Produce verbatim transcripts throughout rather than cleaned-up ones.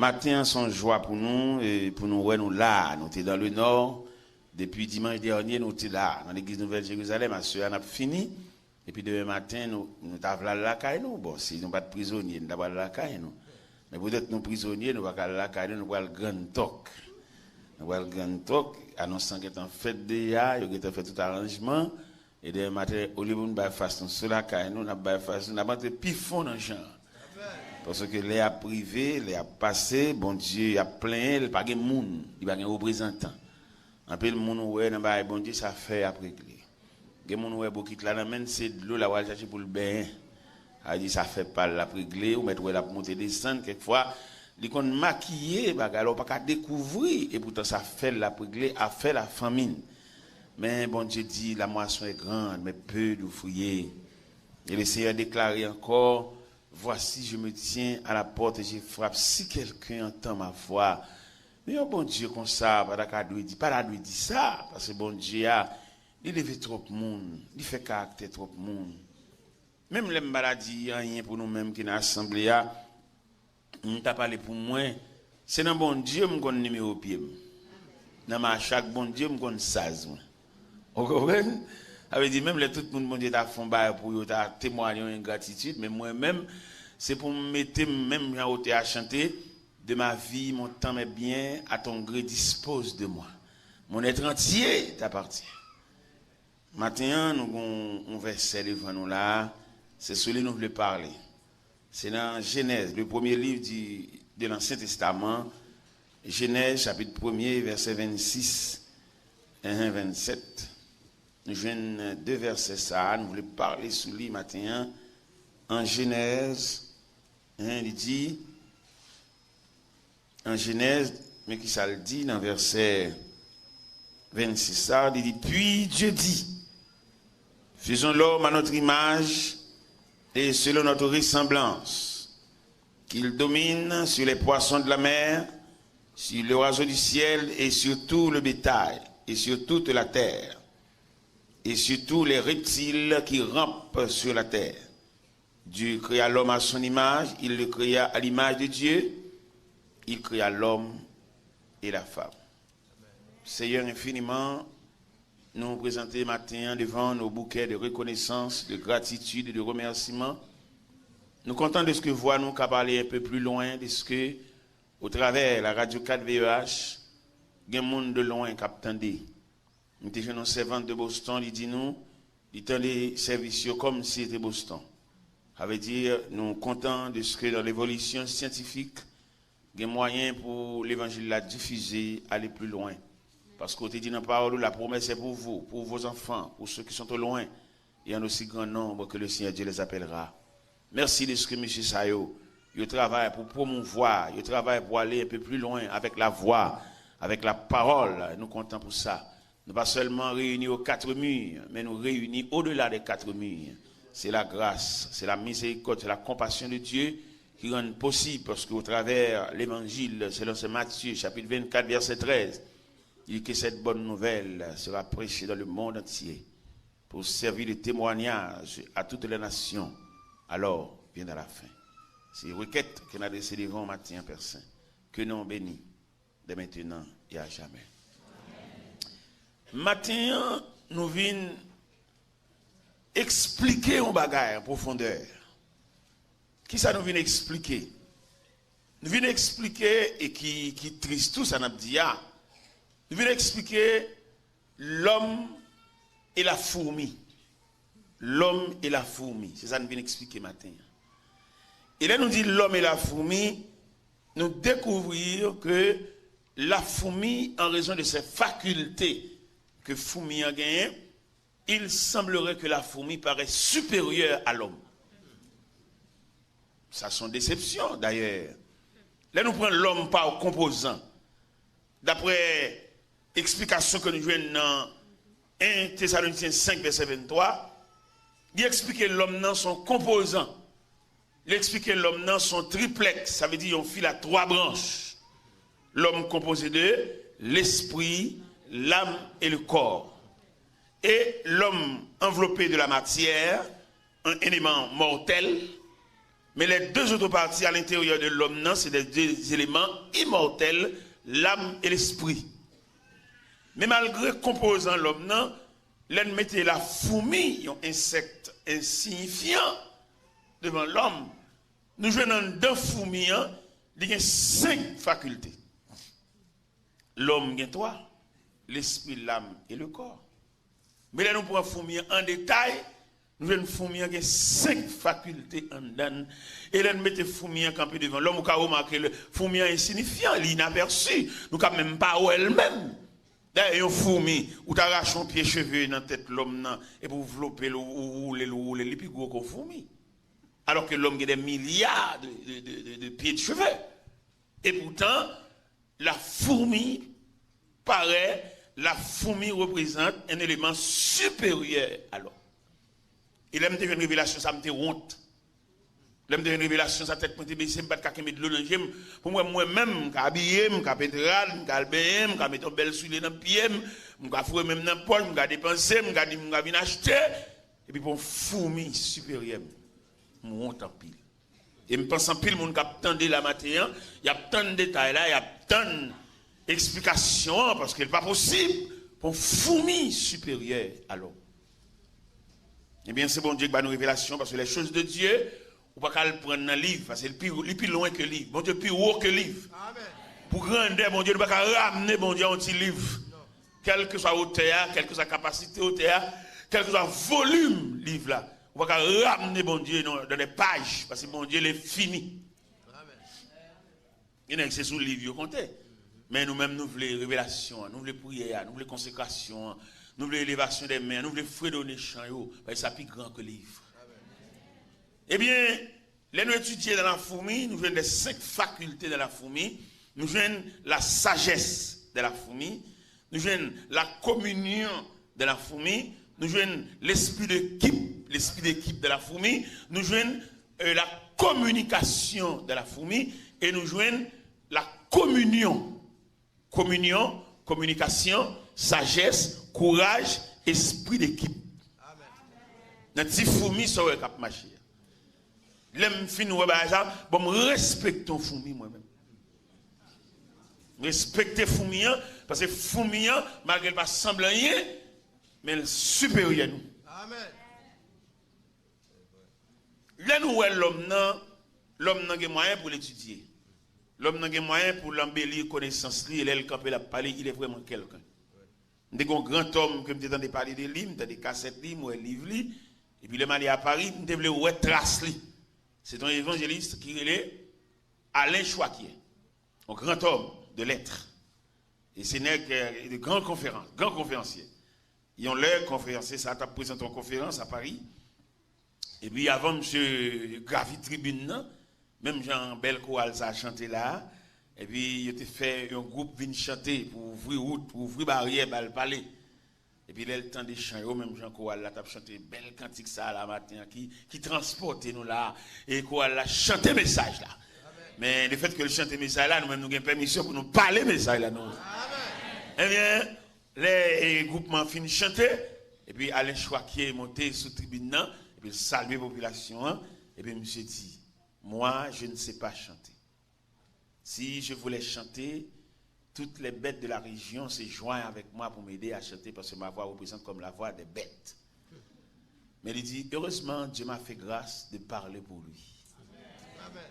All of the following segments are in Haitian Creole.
Maten an se yon jwa pou nou, e pou nou wè nou la. Nou te dans le Nord. Depi dimanch dènye, nou te la, nan legliz Nouvèl Jerizalèm. Aswè a, n ap fini. Epi demen maten, nou, nou ta vle al lakay nou. Bon, si nou pa t prizonye, nou ta pral lakay nou. Men poutèt nou prizonye, nou pa ka al lakay nou, nou pral Grand Turk. Nou pral Grand Turk, anons lan gentan fèt deja, yo gentan fè tout aranjman. E demen maten, olye pou nou bay fas nou sou lakay nou, n ap bay fas nou, n ap antre pi fon nan chan an. Paske lè ap rive, lè ap pase, Bondye ap plenyen, li pa gen moun, li pa gen reprezantan. Anpil moun ou wè nan bagay Bondye, se afè y ap regle. Gen moun ou wè bokit la nan men l, se dlo l ap al chache pou l benyen. Sa vle di se afè pa l l ap regle, ou mèt wè l ap monte desann, kèkfwa, li konn makiye bagay la, ou pa ka dekouvri, epoutan se afè l l ap regle, afè lafanmi l. Men Bondye di, la moisson est grande, mais peu d'ouvriers. Et le Seigneur déclarait encore, voici, je me tiens à la porte et je frappe. Si quelqu'un entend ma voix. Men yon Bondye konsa, pa ta ka dwe di, pa ta dwe di sa, paske Bondye a, li leve twòp moun, li fè karaktè twòp moun. Menm lè m pa ta di anyen pou nou menm ki nan asanble a, m ta pale pou mwen, se nan Bondye m konn nimewo pye m. Nan mache ak Bondye m konn saz mwen. Ou konprann? Sa vle di, menm lè tout moun Bondye ta fè yon bagay pou yo, ta temwaye yon engratitid, men mwen menm, se pou m mete m menm jan otè a chante, de ma vie, mon temps, mes biens, à ton gré, dispose de moi. Mon être entier t'appartient. Maten an, nou gen yon, yon vèsè devan nou la a, se sou li nou vle pale. Se nan Jenèz, le premier livre du, de l'Ancien Testament, Jenèz, chapit premye, vèsè vennsis, enhen, vennsèt. Nou jwenn de vèsè sa a, nou vle pale sou li maten an. An Jenèz, en, li di, an Jenèz, men ki sa l di nan vèsè vennsis sa, li di, Puis Dieu dit, faisons l'homme à notre image et selon notre ressemblance, qu'il domine sur les poissons de la mer, sur les oiseaux du ciel et sur tout le bétail, et sur toute la terre, et sur tous les reptiles qui rampent sur la terre. Dieu créa l'homme à son image, il le créa à l'image de Dieu, il créa l'homme et la femme. Seyè, enfiniman, nou prezante maten an devan nou bouke de rekonesans, de gratitid e de remèsiman. Nou kontan deske vwa nou ka pale un peu plus loin, deske, au travers la radio quatre V E H, gen moun de lwen k ap tande. M te jwenn yon sèvant de Boston, li di nou, li tande sèvis yo kòmsi se te Boston. Sa vle di, nou kontan deske dans l'évolution scientifique, gen mwayen pou levanjil la difize, ale pli lwen. Paske w te di nan pawòl ou, la promesse est pour vous, pour vos enfants, pour ceux qui sont au loin, et en aussi grand nombre que le Seigneur Dieu les appellera. Mèsi deske mesye sa yo, yo travay pou pwomouvwa, yo travay pou ale un peu plus loin avec la voix, avec la parole. Nou kontan pou sa. Nou pa sèlman reyini aux quatre murs, men nou reyini au-delà des quatre murs. C'est la grâce, c'est la miséricorde, c'est la compassion de Dieu qui rendent possible, parce qu'au travers l'évangile, selon saint Matthieu, chapitre vingt-quatre, verset treize, il dit que cette bonne nouvelle sera prêchée dans le monde entier pour servir de témoignage à toutes les nations. Alors viendra la fin. Se rekèt ke n adrese devan w maten an, Pè Sen. Ke non w beni, dè mentenan e a jamè. Maten an, nou vin eksplike yon bagay an pwofondè. Kisa nou vin eksplike? Nou vin eksplike, e ki, ki tris tou, sa n ap di a. Nou vin eksplike l'homme et la fourmi. L'homme et la fourmi. Se sa n vin eksplike maten an. E lè nou di l'homme et la fourmi, nous découvrir que la fourmi, en raison de ses facultés que foumi an genyen, il semblerait que la fourmi paraît supérieure à l'homme. Sa se yon desepsyon, dayè. Lè nou pran lòm pa konpozan, daprè eksplikasyon ke nou jwenn nan en Tesalonisyen senk, vèsè venntwa, li eksplike lòm nan se yon konpozan. Li eksplike lòm nan se yon triplèks, sa vle di yon fil a twa branch. L'homme composé de l'esprit, l'âme et le corps. Et l'homme enveloppé de la matière, un élément mortel, Men les deux autres parties à l'intérieur de l'homme nan, se de de eleman imòtèl, lam e lespri. Men malgre konpozan lòm nan, lè n mete la foumi, yon ensèk ensiyifyan, devan lòm, nou jwenn anndan foumi an, li gen senk fakilte. Lòm gen twa, lespri, lam e le kò. Men lè nou pran foumi an an detay, nou jwenn foumi an gen senk fakilte anndan l. E lè n mete foumi an kanpe devan lòm, ou ka remake le, foumi an ensiyifyan, li inapèsi, nou ka menm pa wè l menm. Dayè, yon foumi, ou ta rache yon pye cheve nan tèt lòm nan, epi ou vlope l, ou, ou woule l, ou woule l, li pi gwo ke yon foumi. Alò ke lòm gen dè milya de, de, de, de, de pye de cheve. E poutan, la fourmi paraît, la fourmi représente un élément supérieur à l'homme. E lè m te jwenn revelasyon sa, m te wont. Lè m te jwenn revelasyon sa, tèt mwen te bese, m pa t ka kenbe dlo nan je m. Pou m wè mwen menm, m ka abiye, m ka pentre, m ka al benyen, m ka mete yon bèl soulye nan pye m, m ka foure men m nan pòch, m ka depanse, m ka di, m ka vin achte. Epi pou yon foumi siperyè m, m wont anpil. E m panse anpil moun k ap tande la maten an, y ap tann detay la, y ap tann eksplikasyon an, paske l pa posib pou yon foumi siperyè a lòm. Ebyen, se Bondye k ba nou revelasyon, paske les choses de Dieu, ou pa ka al pran nan liv, paske li pi, li pi lwen ke liv. Bondye pi wo ke liv. Pou grandè Bondye, nou pa ka ramne Bondye a yon ti liv. Kèlkeswa otè a, kèlkeswa kapasite otè a, kèlkeswa volim liv la, ou pa ka ramne Bondye nan, dans des pages, paske Bondye, li fini. Gen nèg se sou liv yo konte. Men nou menm, nou vle revelasyon an, nou vle priyè a, nou vle konsekrasyon an, nou vle elevasyon dè men an, nou vle fredone chan yo, paske sa pi gran ke liv. Ebyen, lè nou etidye dans la fourmi, nou jwenn les cinq facultés dans la fourmi, nou jwenn la sagesse dans la fourmi, nou jwenn la communion dans la fourmi, nou jwenn l'esprit d'équipe, l'esprit d'équipe dans la fourmi, nou jwenn, euh, la communication dans la fourmi, e nou jwenn la communion. Kominyon, kominikasyon, sajès, kouraj, espri dekip. Nan ti foumi sa w wè k ap mache a. Lè m fin wè bagay sa, bon, m respekte yon foumi mwen menm. M respekte foumi an, paske foumi an, malgre l pa sanble anyen, men l siperyè nou. Lè nou wè lòm nan, lòm nan gen mwayen pou l etidye. Lòm nan gen mwayen pou l anbeli konesans li, e lè l kanpe l ap pale, il est vraiment quelqu'un. M te gen yon grantòm ke m te tande pale de li, m tande kasèt li, m wè liv li, epi lè m ale a Pari, m te vle wè tras li. Se te yon evanjelis ki rele Alain Choiquier, yon grantòm de lèt. E se nèg, euh, de gran konferans, gran konferansye. Yon lè, konferansye sa t ap prezante yon konferans a Pari. Epi avan misye gravi tribin nan, menm jan bèl koral sa chante la a, epi yo te fè yon gwoup vin chante pou ouvri wout, pou ouvri baryè ba l pale. Epi lè l tande chan yo, menm jan koral la t ap chante bèl kantik sa a la maten an ki, ki transpòte nou la a, e koral la chante mesaj la. Men lefètke l chante mesaj la, nou menm nou gen pèmisyon pou nou pale mesaj la, nou. Ebyen, lè, e, gwoupman fin chante, epi Alain Choiquier monte sou tribin nan, epi l salye popilasyon an, epi misye di, moi, je ne sais pas chanter. Si je voulais chanter, toutes les bêtes de la région se joignent avec moi pour m'aider à chanter, parce que ma voix représente comme la voix des bêtes. Men li di, heureusement, Dieu m'a fait grâce de parler pour lui.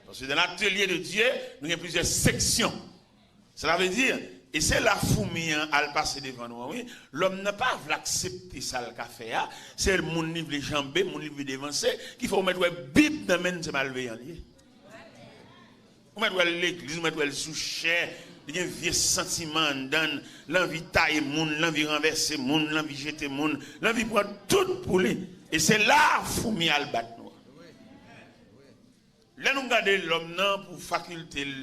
Paske dans l'atelier de Dieu, nou gen plizyè seksyon. Sa vle di, e se la foumi an al pase devan nou an, wi. Lòm nan pa vle aksepte sa l ka fè a. Se moun li vle janbe, moun li vle devanse, ki fè w mèt wè Bib nan men l, se malveyan li ye. Ou mèt wè l legliz, ou mèt wè l sou chè, li gen vye santiman anndan l, l anvi taye moun, l anvi ranvèse moun, l anvi jete moun, l anvi pran tout pou li. E se la foumi al bat nou. Lè nou gade lòm nan pou fakilte l,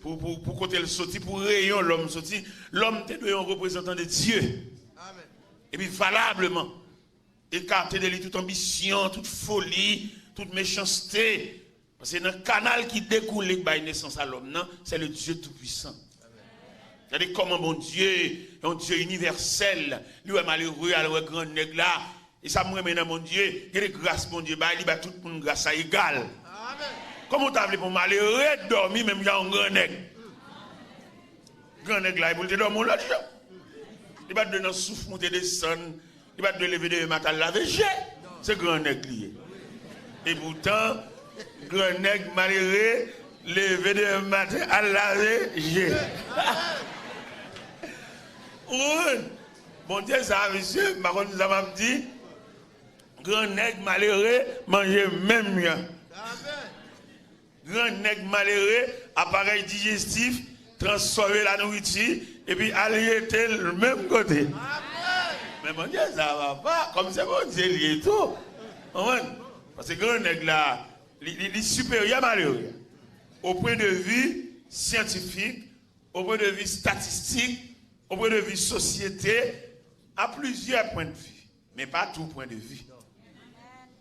pou, pou, pou kote l soti, pou reyon lòm soti, lòm te dwe yon reprezantan de Dye. Epi valableman, ekate de li tout anbisyon, tout foli, tout mechanste. Paske nan kanal ki dekoule, k bay nesans a lòm nan, se le Dieu Tout-Puissant. Gade kòman Bondye, yon Dye inivèsèl, li wè malere, al wè grannèg la. E sa m renmen nan Bondye, gade gras Bondye bay, li bay tout moun gras la egal. Kòman w ta vle pou malere dòmi menm jan yon gran nèg? Gran nèg la, e pou l te dòmi yon lòt jan. Li pa t dwe nan souf moute desann. Li pa t dwe leve demen maten al lave je. Se gran nèg li ye. Epoutan, gran nèg malere leve demen maten al lave je. Ou konprann? Bondye sa, mesye, m pa konn sa m ap di. Gran nèg malere manje menm jan. Gran nèg malere, aparèy dijestif transfòme lanouriti epi al jete l menm kote. Men Bondye sa, papa, kòm se Bondye li ye tou. Konprann? Paske gran nèg la, li, li, li siperyè malere. O pwen de vi syantifik, o pwen de vi statistik, o pwen de vi sosyete, a plizyè pwen de vi, men pa tou pwen de vi.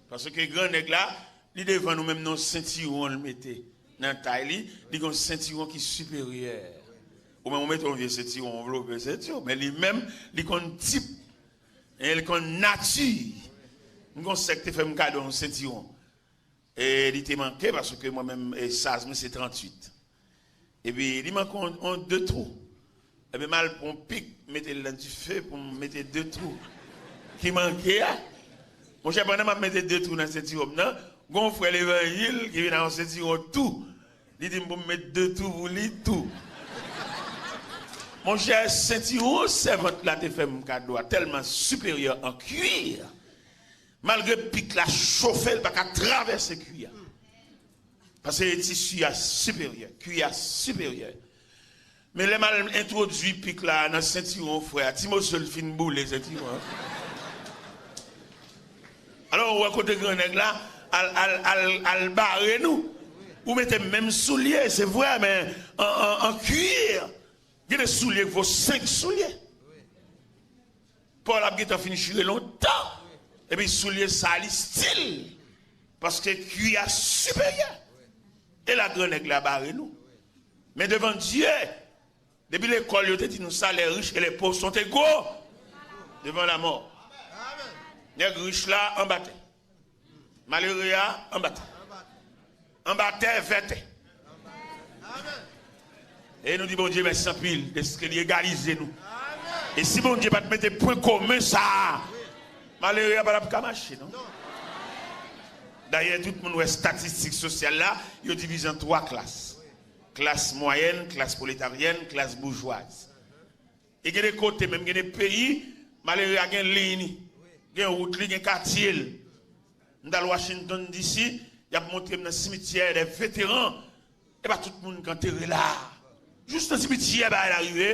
Paske gran nèg la, li devan nou menm nan sentiwon l mete nan tay li, li gen yon sentiwon ki siperyè. Ou menm ou mete yon vye sentiwon, ou vle w vye sentiwon, men li menm, li konn tip, e li konn nati. M gen yon sè k te fè m kado yon sentiwon. E li te manke, paske mwen menm, e, size mwen se tranntuit. Epi li manke yon, yon de twou. Epi m al pran yon pik, mete l nan dife pou m mete de twou ki manke a. Monchè, pandan m ap mete de twou nan sentiwon m nan, gen yon frè levanjil ki vin ak yon sentiwon tou. Li di m pou m met de twou pou li tou. Monchè, sentiwon sèvant la te fè m kado a tèlman siperyè an kwi. Malgre pik la chofe, l pa ka travèse kwi a. Paske tisi a siperyè, kwi a siperyè. Men lè m al entwodui pik la nan sentiwon frè a, ti moso l fin boule sentiwon an. Alò, ou wè kote gran nèg la al, al, al, al bare nou. Ou mete menm soulye, se vre, men an, an, an kwi. Gen de soulye k vo senk soulye. Pòl ap gentan fin chire lontan. Epi soulye sa li stil. Paske kwi a siperyè. E la gran nèg la bare nou. Men devan Dye, depi lekòl yo te di nou sa, les riches et les pauvres sont égaux devant la mort. Nèg rich la anba tè. Malere a anba tè. Anba tè, vè tè. E nou di Bondye mèsi anpil dèske li egalize nou. E si Bondye pa t mete pwen komen sa a, malere a pa t ap ka mache, non. Dayè, tout moun wè estatistik sosyal la, yo divize an twa klas. Klas mwayèn, klas pwoletaryèn, klas boujwaz. E gen de kote, menm gen de peyi, malere a gen liy li, gen wout li, gen katye l. M t al Washington D C, y ap montre m nan simityè dè veteran. E pa tout moun k antere la. Jis nan simityè bagay la rive.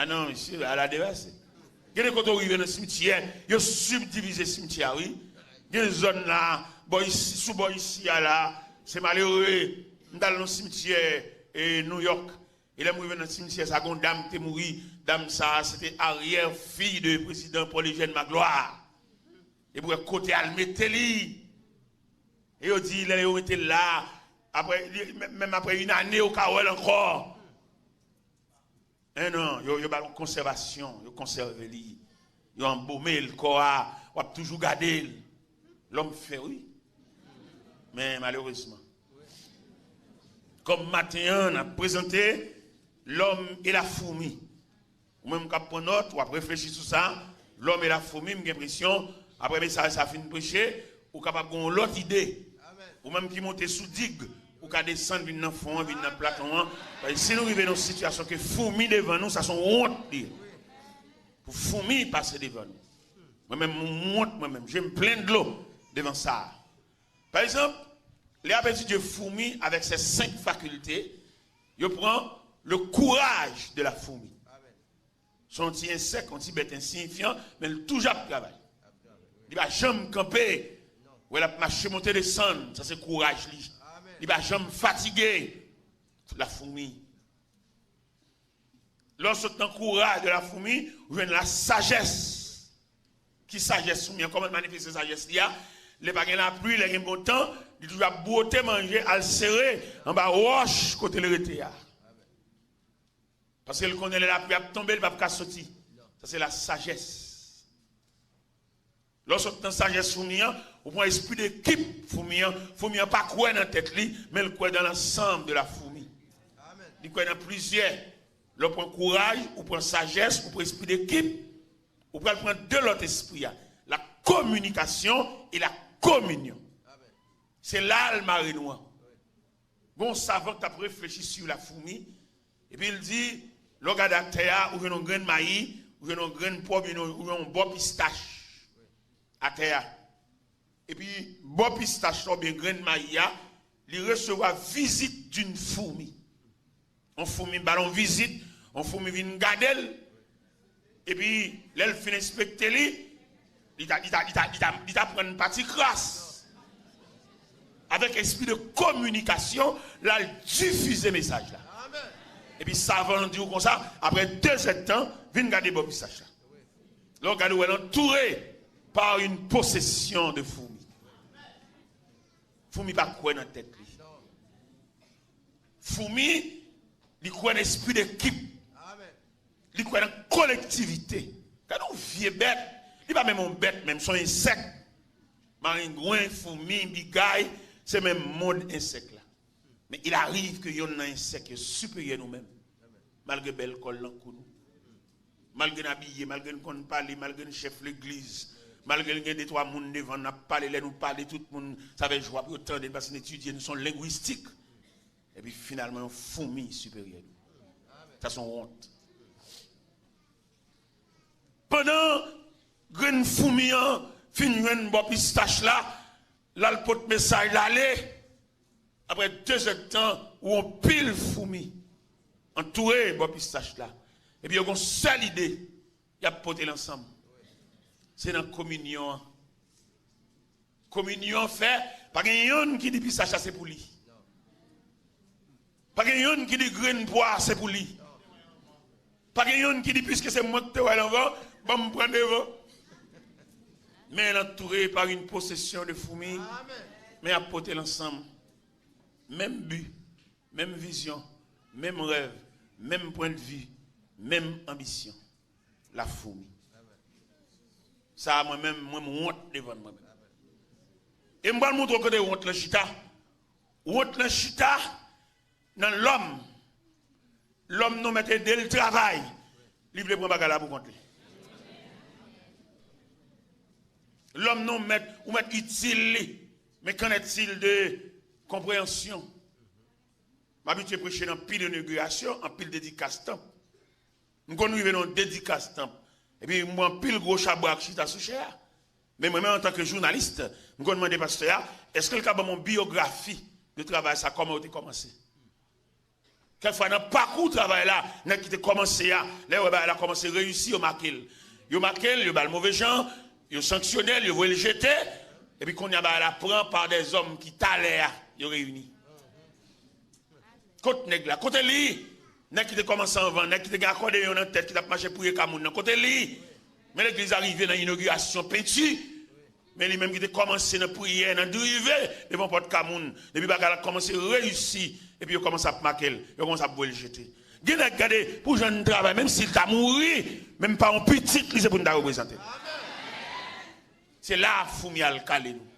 A non, mesye, bagay la depase. Gen de kote w rive nan simityè, yo sibdivize simityè a, wi. Gen zòn la, bò isi, sou bò isi a la, se malere. M t al nan simityè, e, New York. E lè m rive nan simityè sa, gon dam ki te mouri. Dam sa, se te aryè fiy de prezidan Paul Eugène Magloire. Epi w wè kote al mete li. E yo di, lè yo mete l la, apre, li, menm, menm apre yon ane, ou ka wè l ankò. En an, yo, yo ba l yon konsèvasyon, yo konsève li. Yo anbome l, kò a, w ap toujou gade l. Lòm fè, wi. Men malerezman, kòm maten an, n ap prezante L'homme et la fourmi. Ou menm k ap pran nòt, w ap reflechi sou sa. L'homme et la fourmi, m gen enpresyon, apre mesaj sa fin preche, ou kapab gen yon lòt ide. Ou menm ki monte sou dig, ou ka desann vin nan fon an, vin nan platon an. Paske si nou rive nan yon sitiyasyon ke foumi devan nou, sa se yon wont li ye. Pou foumi pase devan nou. Mwen menm, m wont mwen menm. Je m plen dlo devan sa. Pa egzanp, lè y ap etidye foumi avèk ses cinq facultés, yo pran le courage de la fourmi. Se yon ti ensèk, yon ti bèt ensiyifyan, men l toujou ap travay. Li pa janm kanpe. Wè l ap mache, monte, desann, sa se kouraj li. Li pa janm fatige. La fourmi. Lè w sot nan courage de la fourmi, ou jwenn la sajès. Ki sajès foumi an? Kòman l manifeste sajès li a? Lè pa gen lapli, lè gen bon tan, li toujou ap bwote manje, al sere anba wòch kote l rete a. Paske l konnen lè lapli ap tonbe, l p ap ka soti. Sa se la sajès. Lè w sot nan sajès foumi an, ou pran espri de kip foumi an. Foumi an pa kwè nan tèt li, men l kwè dans l'ensemble de la fourmi. Li kwè nan plizyè. Lè w pran kouraj, ou pran sajès, ou pran espri de kip, ou pral pran de lòt espri a. La communication et la communion. Se la l mare nou an. Gon savan k t ap reflechi sur la fourmi, epi l di, lè w gade atè a, ou jwenn yon grenn mayi, ou jwenn yon grenn pòm, ou jwenn yon bò pistach atè a. Epi bò pistach la oubyen grenn mayi a, li resevwa vizit d'une fourmi. Yon foumi ba l yon vizit, yon foumi vin gade l. Epi lè l fin enspekte li, li ta, li ta, li ta, li ta, li ta pran pati kras. Avèk espri de kominikasyon, l al difize mesaj la. Epi savan an di w konsa, apre de zèdtan, vin gade bò pistach la. Lè w gade, w wè l antoure par une possession de fourmis. Foumi pa kwè nan tèt li. Foumi, li kwè nan espri de kip. Li kwè nan kolektivite. Gade yon vye bèt. Li pa menm yon bèt, menm se yon ensèk. Marengwen, foumi, bigay, se menm mond ensèk la. Men il arrive ke yonn nan ensèk yo siperyè nou menm. Malgre bèl kò l nan kou nou. Malgre n abiye, malgre n konn pale, malgre n chèf legliz, malgre n gen de twa moun devan n ap pale, lè nou pale, tout moun, sa fè jwa pou yo tande n, paske n etidye, nou se yon lengwistik. Epi finalman, yon foumi siperyè nou. Sa se yon wont. Pandan grenn foumi an fin jwenn bò pistach la, l al pot mesaj la ale. Apre de zèdtan, ou yon pil foumi antoure bò pistach la. Epi yo gon sèl ide, y ap pote l ansanm. Se nan kominyon an. Kominyon an fè, pa gen yonn ki di pistach la se pou li. Pa gen yonn ki di grenn pwa se pou li. Pa gen yonn ki di, piske se mwen ki te wè l anvan, ban m pran devan. Men l antoure par une possession de fourmis, men y ap pote l ansanm. Menm bi, menm vizyon, menm rèv, menm pwennvi, menm anbisyon. La fourmi. Sa a, mwen menm, mwen, m wont devan mwen menm. E m pral montre w kote wont lan chita. Wont lan chita nan lòm. Lòm nou mèt ede l travay. Li vle pran bagay la pou kont li. Lòm nou mèt, ou mèt itil li. Men qu'en est-il de konpreyansyon? M abitye preche nan pil inogirasyon, anpil dedikas tanp. M konn rive nan yon dedikas tanp. Epi m wè anpil gwo chabrak chita sou chè a. Men mwen menm, antanke jounalis, m konn mande pastè a, èske l ka ban m yon biyografi de travay sa, kòman yo te kòmanse? Kèk fwa nan pakou travay la, nèg ki te kòmanse a, lè yo wè bagay la kòmanse reyisi, yo make l. Yo make l, yo ba l move jan, yo sanksyone l, yo voye l jete, epi kounye a bagay la pran pa dèzòm ki talè a yo reyini. Kot nèg la? Kote li? Nèg ki te kòmanse anvan, nèg ki te gen akòdeyon nan tèt, ki t ap mache priye ka moun nan, kote li? Men legliz la rive nan inogirasyon penti, men li menm ki te kòmanse nan priyè, nan drive devan pòt ka moun, depi bagay la kòmanse reyisi, epi yo kòmanse ap make l, yo kòmanse ap voye l jete. Gen nèg, gade, pou jan n travay, menm si l ta mouri, menm pa yon pitit li, se pou n ta reprezante l. Se la foumi al kale nou.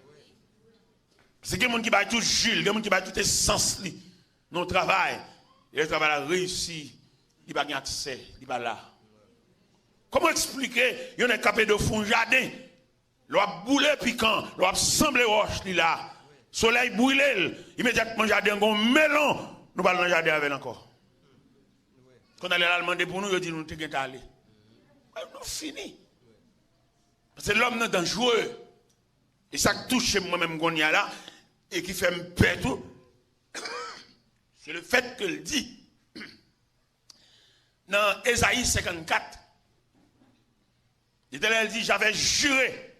Se gen moun ki bay tout ji l, gen moun ki bay tout esans li nan yon travay. E lè travay la reyisi, li pa gen aksè, li pa la. Kòman eksplike yon nèg k ap ede w fè yon jaden? Lè w ap boule pikan, lè w ap sanble wòch, li la. Solèy brile l, imedyatman jaden an gon melon, nou pa al nan jaden avè l ankò. Kounye a lè l al mande pou nou, yo di nou te gentan ale. Nou fini. Paske lòm nan danjere. E sa k touche m mwen menm kounye a la, e ki fè m pè tou, se le fèt ke l di, nan Ezayi senkannkat, Letènèl di, j'avais juré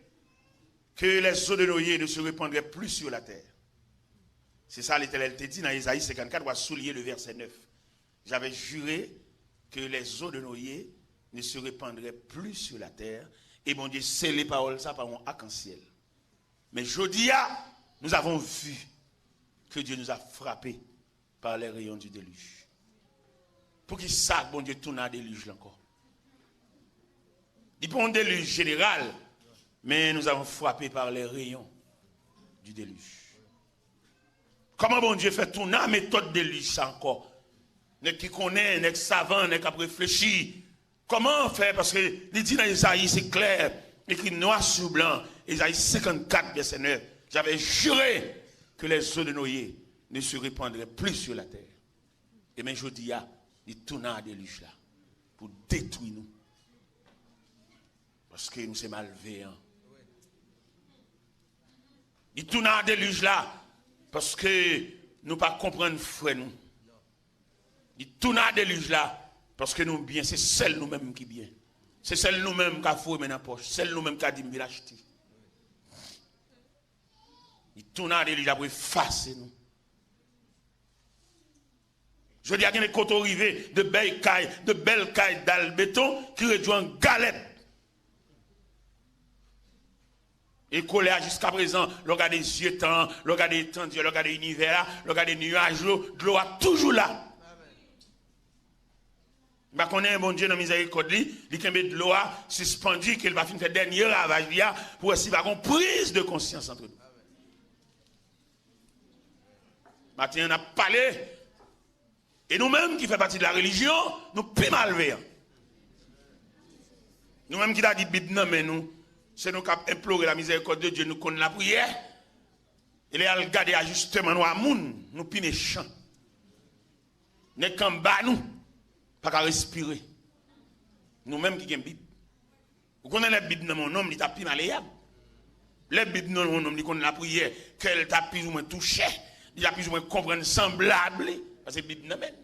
que les eaux de Noé ne se répandraient plus sur la terre. Se sa Letènèl te di nan Ezayi senkannkat, w a souliye le vèsè nèf. J'avais juré que les eaux de Noé ne se répandraient plus sur la terre. E Bondye sele pawòl sa pa yon akansyèl. Men jodi a, nous avons vu que Dieu nous a frappés par les rayons du déluge. Poukisa Bondye tounen a delij la ankò? Li pa yon delij jeneral. Mais nous avons frappé par les rayons du déluge. Kòman Bondye fè tounen metòd delij sa ankò? Nèg ki konnen, nèg savan, nèg k ap reflechi. Kòman fè? Paske li di nan Ezayi, se klè, écrit noir sur blanc, Ezayi senkannkat, vèsè nèf, J'avais juré que les os de Noé ne se répandraient plus sur la terre. E men jodi a, li tounen a delij la pou detwi nou. Paske nou se malveyan. Li tounen a delij la paske nou pa konprann frè nou. Li tounen a delij la paske nou byen, se sèl nou menm ki byen. Se sèl nou menm ka foure men nan pòch, sèl nou menm ka di m vin achte. Li tounen a delij la pou efase nou. Jodi a gen de kote w rive, de bèl kay, de bèl kay dal beton ki redwi an galèt. E kolè a jiskaprezan, lè w gade zye tan an, lè w gade etandi a, lè w gade inivè a, lè w gade niyaj yo, dlo a toujou la. M pa konnen Bondye nan mizèrikòd li, li kenbe dlo a sispandi, ke l pa fin fè dènye ravaj li a, pou wè si pa gon priz de konsyans antre nou. Maten an, n ap pale, e nou menm ki fè pati de la relijyon, nou pi malveyan. Nou menm ki ta di Bib nan men nou, se nou k ap enplore la miséricorde de Dieu, nou konn lapriyè. E lè y al gade ajisteman nou a moun, nou pi mechan. Nèg k anba nou pa ka respire. Nou menm ki gen Bib. Ou konnen lè Bib nan men yon nonm, li ta pi maleyab. Lè Bib nan men yon nonm, li konn lapriyè, kè l ta pi ou mwen touche, li ta pi ou mwen konprann sanblab li, paske Bib nan men l.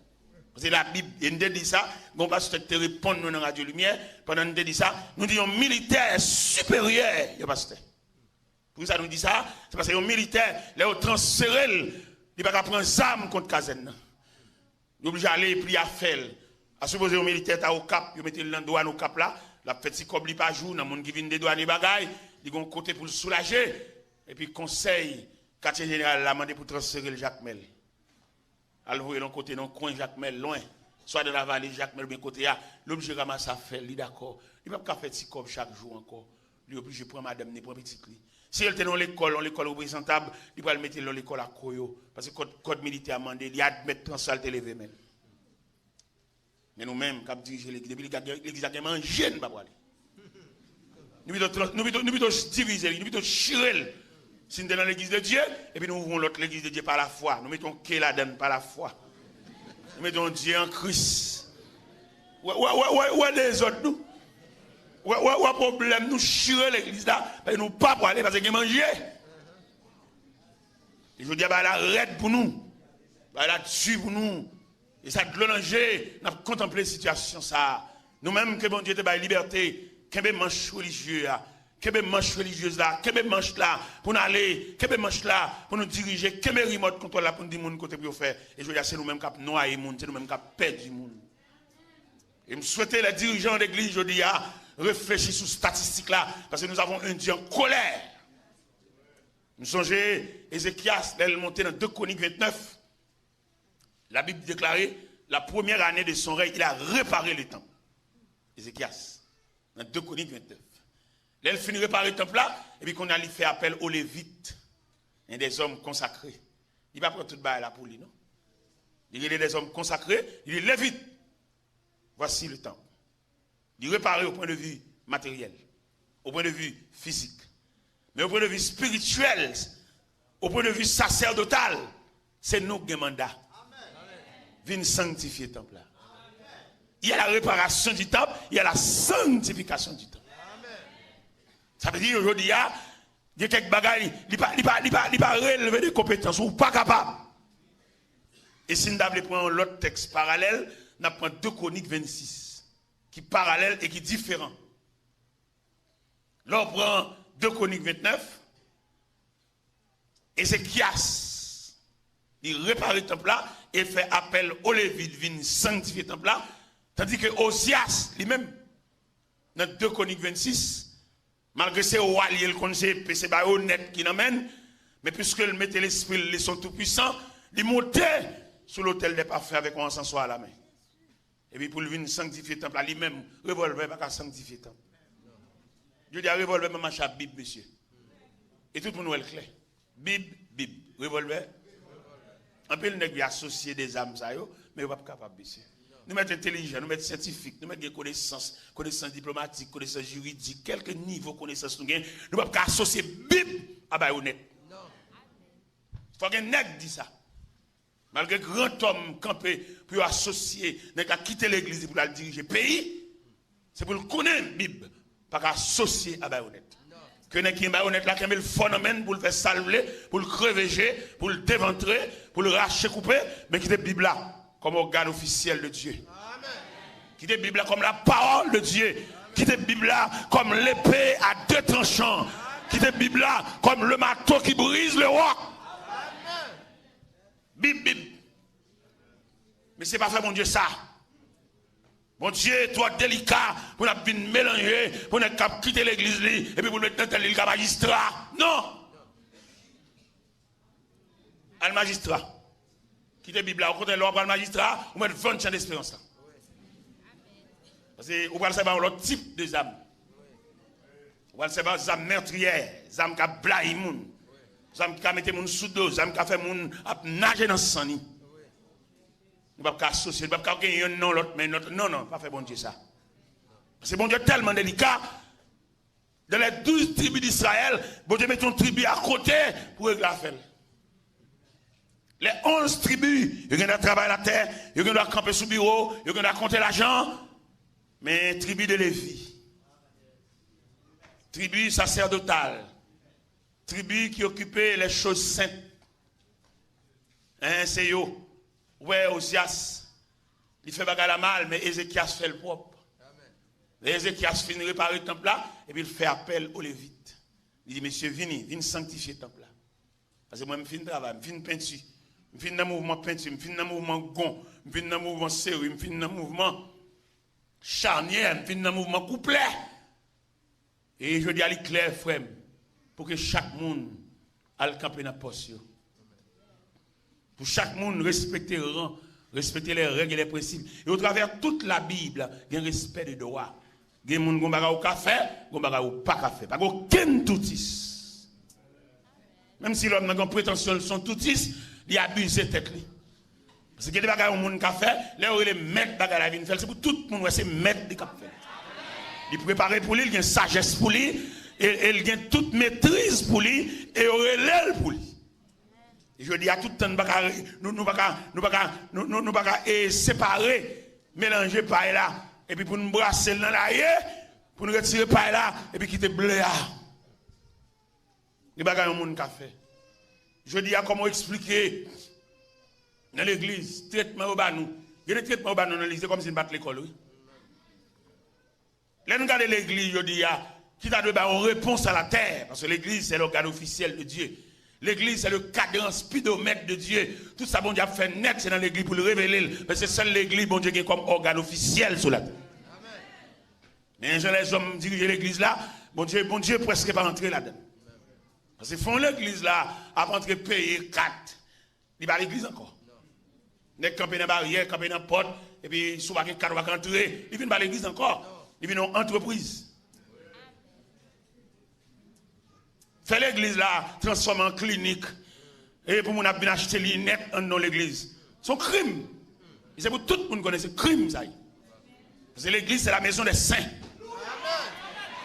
Paske la Bib, e n te di sa, gon pastè ki te reponn nou nan Radyo Limyè, pandan n te di sa, nou di yon militè siperyè yon pastè. Poukisa nou di sa? Se paske yon militè, lè yo transfere l, li pa ka pran zam kont kazèn nan. Li oblije ale epi afè l. A sipoze yon militè ta Okap, yo mete l nan dwàn Okap la, l ap fè ti kòb li pa jou, nan moun ki vin dedwane bagay, li gon kote pou l soulaje. Epi konsèy katye jeneral la mande pou transfere l Jakmèl. Al voye l yon kote nan kwen Jakmèl, lwen. Swa nan lavale Jakmèl oubyen kote a, li oblije ranmase afè l, li dakò. Li p ap ka fè ti kòb chak jou ankò. Li oblije pran madanm ni, pran pitit li. Si l te nan yon lekòl, yon lekòl reprezantab, li pral mete l nan lekòl ak koyo. Paske kòd, kòd militè a mande, li admèt transfè l te leve men l. Men nou menm k ap dirije legliz, depi legliz la gen manje, n pa prale. Nou pito, nou pito, nou pito divize li, nou pito chire l. Si n te nan legliz de Dye, epi nou ouvri yon lòt legliz de Dye pa lafwa, nou mete yon ke ladan l pa lafwa. Nou mete yon Dye an Kris. Wè, wè, wè, wè, wè dezòd nou. Wè, wè, wè pwoblèm nou, chire legliz la, paske nou pa prale, paske gen manje. E jodi a, bagay la rèd pou nou. Bagay la di pou nou. E sa dlo nan je, n ap kontanple sitiyasyon sa a. Nou menm ke Bondye te bay libète, kenbe manch relijye a, kenbe manch relijyez la, kenbe manch la pou n ale, kenbe manch la pou nou dirije, kenbe rimòt kontwòl la pou n di moun kote pou yo fè. E jodi a, se nou menm k ap nwaye moun, se nou menm k ap pèdi moun. E m swete lè dirijan legliz jodi a reflechi sou statistik la, paske nous avons un Dieu en colère. M sonje Ezekyas, lè l monte nan de Kwonik vennèf, Labib deklare, la première année de son règne, il a réparé le temple. Ezekyas, nan de Kwonik vennèf. Lè l fin repare tanp la, epi kounye a li fè apèl o Levit, en dèzòm konsakre. Li pa pran tout bagay la pou li, non. Li rele dèzòm konsakre, li di, Levit, voici le temple. Li repare o pwen de vi materyèl, o pwen de vi fizik. Men o pwen de vi espirityèl, o pwen de vi sasèdotal, se nou k gen manda. Vin sanktifye tanp la. Il y a la réparation du temple, il y a la sanctification du temple. Sa vle di, jodi a, gen kèk bagay, li pa, li pa, li pa, li pa releve de konpetans ou, ou pa kapab. E si n ta vle pran yon lòt tèks paralèl, n ap pran de Kwonik vennsis, ki paralèl e ki diferan. Lè w pran de Kwonik vennèf, Ezekyas, li repare tanp la e fè apèl o Levit vin sanktifye tanp la, tandike Ozyas, li menm, nan de Kwonik vennsis, malgre se wa l ye, l konn se epe, se bayonèt ki nan men l, men piske l mete lespri l, li se yon toupwisan, li monte sou lotèl dè pafen avèk yon ansanswa a lamen. Epi pou l vin sanktifye tanp la, li menm, revòlvè pa ka sanktifye tanp. Jodi a, revòlvè pa mache ak Bib, mesye. E tout moun wè l klè. Bib, Bib. Revòlvè. Anpil nèg vle asosye de zam sa yo, men yo p ap kapab, mesye. Nou mèt entèlijan, nou mèt syantifik, nou mèt gen konesans, konesans diplomatik, konesans jiridik, kèlke nivo konesans nou gen, nou p ap ka asosye Bib a bayonèt. Fò gen nèg di sa. Malgre grantòm kanpe pou yo asosye nèg la kite legliz li pou l al dirije peyi, se pou l konnen Bib pa ka asosye a bayonèt. Ke nèg ki gen bayonèt la kenbe l fò nan men l pou l fè sa l vle, pou l kreve je, pou l devantre, pou l rache koupe, men kite Bib la kòm ògàn ofisyèl de Dye. Kite Bib la kòm la parole de Dieu. Kite Bib la kòm l'épée à deux tranchants. Kite Bib la kòm le marteau qui brise le roc. Bib, Bib. Mesye pa fè Bondye sa. Bondye twò delika pou n ap vin melanje, pou nèg k ap kite legliz li, epi pou l met nan tèt li, li ka majistra. Non! Al majistra. Kite Bib la. Okontrè, lè w ap al majistra, ou mèt vann chan desperans la. Paske ou pral sèvi yon lòt tip de zam. Ou pral sèvi zam mètriyè, zam k ap blayi moun, zam ki ka mete moun sou do, zam ki ka fè moun ap naje nan san li. Nou p ap ka asosye, nou p ap ka gen yonn nan lòt, men lòt, non, non, pa fè Bondye sa. Paske Bondye tèlman delika, dans les douze tribus d'Israël, Bondye mete yon tribi akote pou regle afè l. Les onze tribus, yo gen dwa travay latè, yo gen dwa kanpe sou biwo, yo gen dwa konte lajan, men tribi de Levi, tribi sacerdotal, tribi ki okipe les choses saintes, en, se yo. Ou wè Ozyas, li fè bagay la mal, men Ezekyas fè l pwòp. Lè Ezekyas fin repare tanp la, epi l fè apèl o Levit. Li di, "Mesye, vini, vin sanktifye tanp la. Paske mwen, m fin travay, m fin penti, m fin nan mouvman penti, m fin nan mouvman gon, m fin nan mouvman seri, m fin nan mouvman chanyè, m fin nan mouvman kouplè." E jodi a, li klè, frè m, pou ke chak moun al kanpe nan pòs yo. Pou chak moun respekte ran, respekte les règles et les principes. E au travers toute la Bible, gen respè de dwa. Gen moun, gon bagay ou ka fè, gon bagay ou pa ka fè. Pa gen okenn toutis. Menm si lòm nan gen pretansyon l se yon toutis, li abize tèt li. Paske gen de bagay yon moun ka fè, lè yo rele mèt bagay la vin fè l, se pou tout moun wè se mèt li k ap fè l. Li prepare pou li, li gen sajès pou li, e, e li gen tout metriz pou li, e yo rele l pou li. E jodi a, tout tan nou pa ka, nou, nou pa ka, nou pa ka, nou, nou, nou pa ka, e, separe, melanje pay la, epi pou n brase l nan laye, pou n retire pay la, epi kite ble a. Gen bagay yon moun ka fè. Jodi a, kòman w eksplike nan legliz, tretman yo ba nou? Gen de tretman yo ba nou nan legliz, se kòmsi n pa t lekòl, wi. Lè n gade legliz jodi a, ki ta dwe bay yon repons a latè, paske legliz se lògàn ofisyèl de Dye. Legliz se le kadran spidomèt de Dye. Tout sa Bondye ap fè nèt, se nan legliz pou l revele l. Men se sèl legliz Bondye gen kòm ògàn ofisyèl sou latè. Men jan lèzòm dirije legliz la, Bondye, Bondye prèske pa antre ladan l. Paske fon legliz la ap antre peye kat, li pa legliz ankò. Nèg kanpe nan baryè, kanpe nan pòt, epi si w pa gen kat, w pa ka antre, li vin pa legliz ankò. Li vin yon antrepriz. Fè legliz la transfòme an klinik. E pou moun ap vin achte linèt anndan legliz. Se yon krim. E se pou tout moun konnen se krim sa ye. Paske legliz se la maison des saints.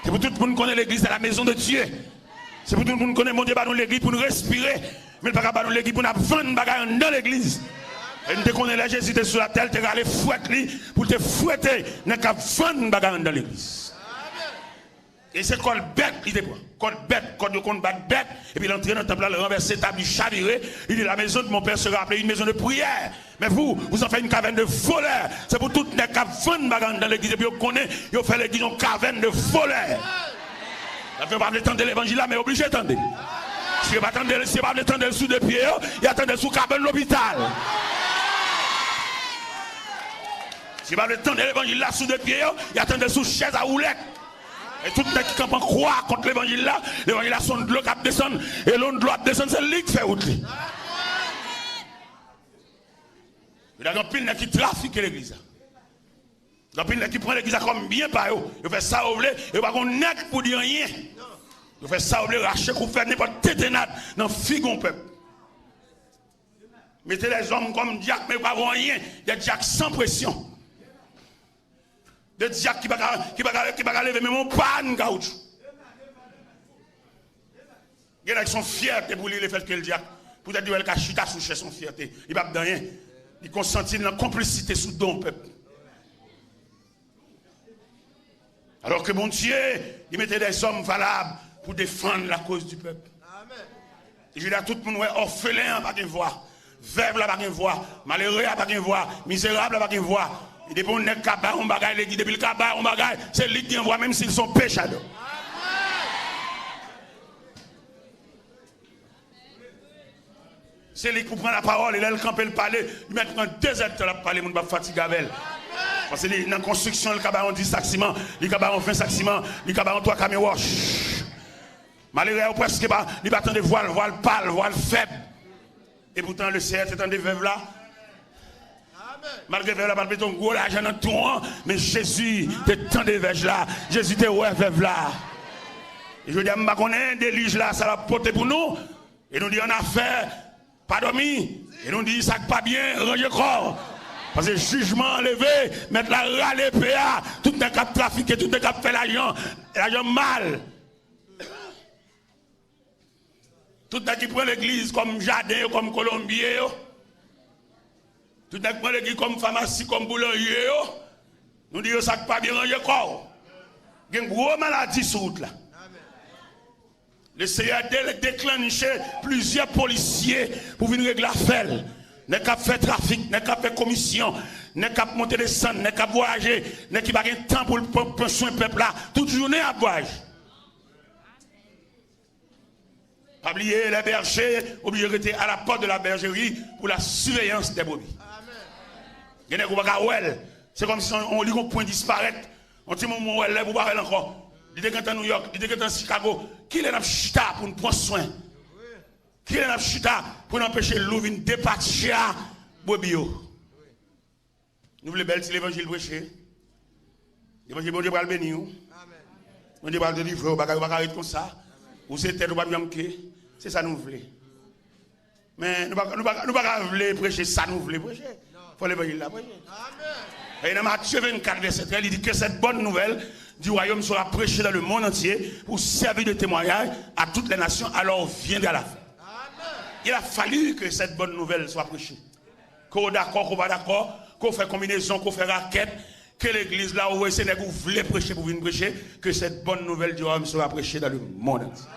Se pou tout moun konnen legliz se la maison de Dieu. Se pou tout moun konnen Bondye ba nou legliz pou nou respire. Men l pa ka ba nou legliz pou n ap vann bagay anndan legliz. E n te konnen lè Jezi te sou latè, l te rale fwèt li pou l te fwete nèg k ap vann bagay anndan legliz. E se kòd bèt li te pran. Kòd bèt, kòd yo konn bat bèt, epi l antre nan tanp la, l ranvèse tab, li chavire, li di, "La maison de mon père sera appelée une maison de prière. Mais vous, vous en faites une caverne de voleurs." Se pou tout nèg k ap vann bagay anndan legliz, epi yo konnen yo fè legliz yon caverne de voleurs. Sa fè yo pa vle tande levanjil la, men yo oblije tande. Si yo pa tande, si yo pa vle tande l sou de pye yo, y a tande l sou kabann lopital. Si yo pa vle tande levanjil la sou de pye yo, y a tande l sou chèz a woulèt. E tout nèg ki kanpe an kwa kont levanjil la, levanjil la se yon dlo k ap desann, e lè yon dlo ap desann, se li k fè wout li. Yo gen anpil nèg ki trafike legliz la. Gen anpil nèg ki pran legliz la kòm byen pa yo. Yo fè sa yo vle, yo pa gon nèg pou di anyen. Yo fè sa yo vle, rache koup, fè nenpòt tentennad nan figi yon pèp. Mete lèzòm kòm dyak, men yo pa vo anyen. Dè dyak san presyon. De dyak ki pa ka, ki pa ka, ki pa ka leve menm yon pàn kawoutchou. Gen nèg se yon fyète pou li lefètke l dyak. Poutèt li wè l ka chita sou chè, se yon fyète. Li p ap di anyen. Li konsanti l nan konplisite sou do yon pèp. Alò ke Bondye, li mete dèzòm valab pou defann lakoz di pèp. Jodi a, tout moun wè òfelen an pa gen vwa, vèv la pa gen vwa, malere a pa gen vwa, mizerab la pa gen vwa. Depi yon nèg ka bay yon bagay legliz, depi l ka bay yon bagay, se li ki gen vwa, menm si l se yon pechado. Se li k pou pran lapawòl, e lè l kanpe, l pale, li mèt pran dezèdtan l ap pale, moun p ap fatige avè l. Paske li nan konstriksyon, li ka bay yon dis sak siman, li ka bay yon ven sak siman, li ka bay yon twa kamyon wòch. Malere a, yo prèske pa, li pa tande vwa l, vwa l pal, vwa l fèb. E poutan, Leseyè te tande vèv la. Malgre vèv la pa t mete yon gwo lajan nan tou an, men Jezi te tande vèv la. Jezi te wè vèv la. E jodi a, m pa konnen delij la, sa l ap pote pou nou. E nou di annafè, pa dòmi. E nou di sa k pa byen, ranje kò w. Paske jijman an leve, mèt la rale epe a. Tout nèg k ap trafike, tout nèg k ap fè lajan, lajan mal. Tout nèg ki pran legliz kòm jaden yo, kòm kolonbye yo. Tout nèg pran legliz kòm famasi, kòm boulanje yo. Nou di yo sa k pa byen, ranje kò w. Gen gwo maladi sou wout la. Leseyè de-, deklanche plizyè polisye pou vin regle afè l. Nèg k ap fè trafik, nèg k ap fè komisyon, nèg k ap monte desann, nèg k ap vwayaje, nèg ki pa gen tan pou l pran, pran swen pèp la, tout jounen ap vwayaje. Pa bliye, les bergers oblije rete à la porte de la bergerie pour la surveillance des brebis. Gen nèg ou pa ka wè l. Se kòmsi yon, yon, li gon pwen disparèt. Yon ti moman ou wè l, lè ou pa wè l ankò. Li te gentan Nouyòk, li te gentan Chikago. Kilè n ap chita pou n pran swen? Kilè n ap chita pou n anpeche lou vin depatche a brebis yo? Nou vle bèl ti levanjil preche. Levanjil Bondye pral beni w. Bondye pral delivre w. Bagay yo pa ka ret konsa. Ou se tèt, ou p ap janm ke. Se sa nou vle. Men nou pa, nou pa, nou pa ka vle preche sa nou vle preche. Fò levanjil la preche. E nan Matye vennkat, vèsè trèz, li di que cette bonne nouvelle du royaume sera prêchée dans le monde entier pour servir de témoignage à toutes les nations, alors viendra la fin. Il a fallu que cette bonne nouvelle soit prêchée. Ke w dakò, ke w pa dakò, ke w fè konbinezon, ke w fè rakèt, ke legliz la, ou voye se nèg ou vle preche pou vin preche, que cette bonne nouvelle du royaume sera prêchée dans le monde entier.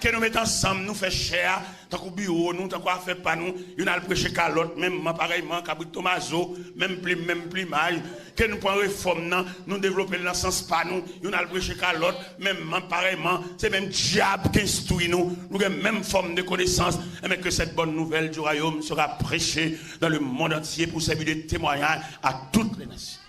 Ke nou met ansanm, nou fè chè a, tankou biwo nou, tankou afè pa nou, youn al preche ka lòt, menmman parèyman, kabrit tomazo, menm plim, menm plimaj, ke nou pran refòm nan, nou devlope l nan sans pa nou, youn al preche ka lòt, menmman, parèyman, se menm dyab ki enstwi nou, nou gen menm fòm de konesans, enben que cette bonne nouvelle du royaume sera prêchée dans le monde entier pour servir de témoignage à toutes les nations.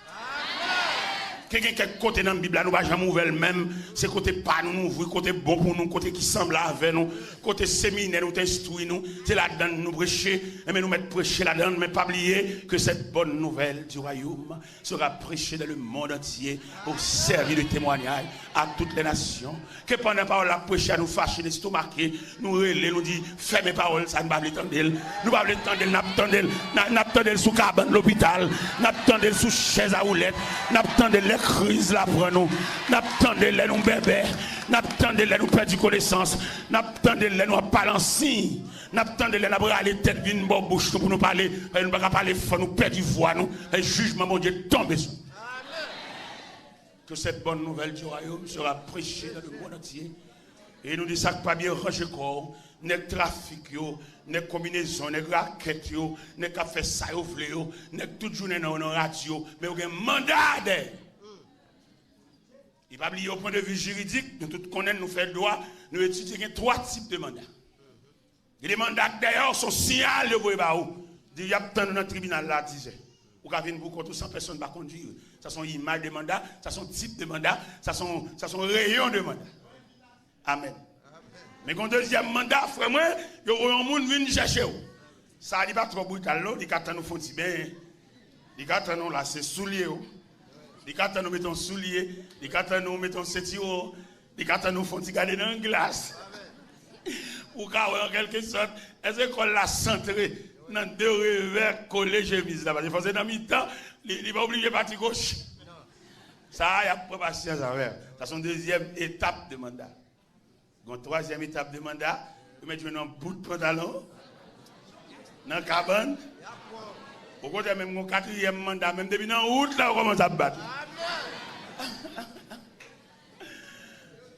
Ke gen kèk kote nan Bib la, nou pa janm ouvè l menm, se kote pa nou, nou ouvri, kote bon pou nou, kote ki sanble avè nou, kote seminè nou te enstwi nou, se ladan nou preche, enben nou mèt preche ladan, men pa bliye que cette bonne nouvelle du royaume sera prêchée dans le monde entier pour servir de témoignage à toutes les nations. Ke pandan pawòl la ap preche a, nou fache, n estomake, nou rele, nou di, fèmen pawòl sa, nou pa vle tande l. Nou pa vle tande l, n ap tande l. N a, n ap tande l sou kabann lopital. N ap tande l sou chèz a woulèt. N ap tande l lè kriz la pran nou. N ap tande l lè nou bèbè. N ap tande l lè nou pèdi konesans. N ap tande l lè nou ap pale an siy. N ap tande lè n ap rale tèt vin bò bouch nou pou nou pale. Paske nou pa ka pale fò, nou pèdi vwa nou. E jijman Bondye tonbe sou nou. Que cette bonne nouvelle du royaume sera prêchée dans le monde entier. E nou di sa k pa byen, ranje kò w. Nèg trafik yo, nèg konbinezon, nèg rakèt yo, nèg k ap fè sa yo vle yo, nèg tout jounen nan, nan radyo, men yo gen manda dèyè yo. E pa bliye, o pwen de vi jiridik, nou tout konnen, nou fè dwa, nou etidye, gen twa tip de manda. Gen de manda k dèyè w, se yon siyal yo voye ba ou. Di, y ap tann ou nan tribinal la a dizè. Ou ka vin pou kont ou san pèsonn pa kondui w. Sa se yon imaj de manda, sa se yon tip de manda, sa se yon, sa se yon reyon de manda. Amèn. Men gen yon dezyèm manda, frè mwen, yo voye yon moun vin chèche w. Sa a, li pa twò brital non, li ka tann ou fè yon ti benyen. Li ka tann ou lase soulye w. Li ka tann ou mete yon soulye, li ka tann ou mete yon sentiwon, li ka tann ou fè yon ti gade nan glas. Ou ka wè an kèlke sòt, èske kò l la santre nan de revè kole chemiz la? Paske fò se nan mitan, li, li pa oblije pati goch. Sa a, y ap pran pasyans avè l. Sa se yon dezyèm etap de manda. Gon twazyèm etap de manda, ou mèt jwenn yon bout pantalon nan kabann. Okontrè, menm gon katriyèm manda, menm depi nan wout la, ou kòmanse ap bat.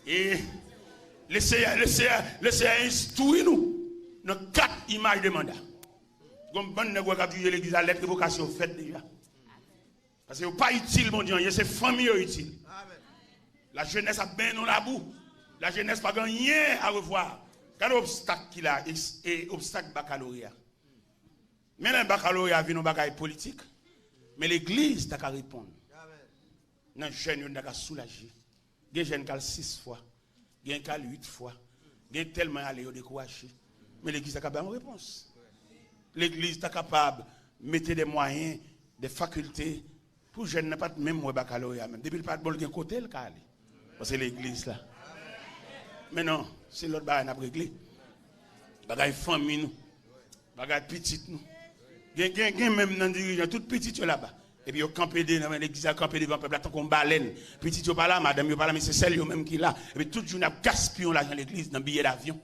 E Leseyè, Leseyè, Leseyè enstwi nou nan kat imaj de manda. Gon bann nèg wè k ap jije legliz la, lèt revokasyon fèt deja. Paske yo pa itil Bondye anyen, se fanmi yo itil. Lajenès ap benyen nan labou. Lajenès pa gen anyen a revwa. Gade obstak ki la, e, e obstak bakaloreya. Men lè bakaloreya vin yon bagay politik, men legliz ta ka reponn. Nan jèn yo, n ta ka soulaje. Gen jèn k al sis fwa, gen k al uit fwa, gen tèlman y ale yo dekouraje. Men legliz la ka bay yon repons. Legliz ta kapab mete de mwayen, de fakilte pou jèn nan pa t menm wè bakaloreya menm. Depi l pa t bon, l gen kote l ka ale. Paske legliz la. Men non, se lòt bagay n ap regle. Bagay fanmi nou. Bagay pitit nou. Gen, gen, gen menm nan dirijan, tout pitit yo laba. Epi yo kanpe de nan legliz la, kanpe devan pèp la tankou yon balèn. Pitit yo pa la, madanm yo pa la, men se sèl yo menm ki la. Epi tout jounen ap gaspiye yon lajan legliz nan biyè davyon.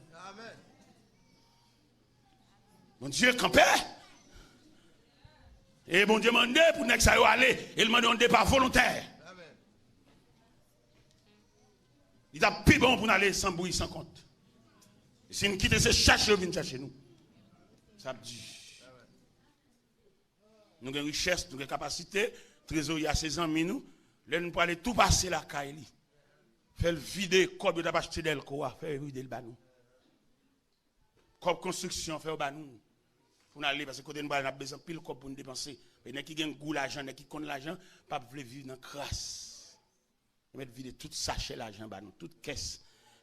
Bondye kanpe. E Bondye mande pou nèg sa yo ale. E l mande yon depa volontè. Li t ap pi bon pou n ale san bri, san kont. E si n kite se chache yo vin chache nou, sa ap di. Nou gen richès, nou gen kapasite, trezorye a se zanmi nou. Lè nou prale tou pase lakay li, fè l vide kòb yo t ap achte dèlko a, fè yo vide l ba nou. Kòb konstriksyon, fè yo ba nou. Pou n ale, paske kote nou prale, n ap bezwen anpil kòb pou n depanse. E nèg ki gen gou lajan, nèg ki konn lajan, p ap vle viv nan kras. Yo mèt vide tout sachè lajan ba nou, tout kès,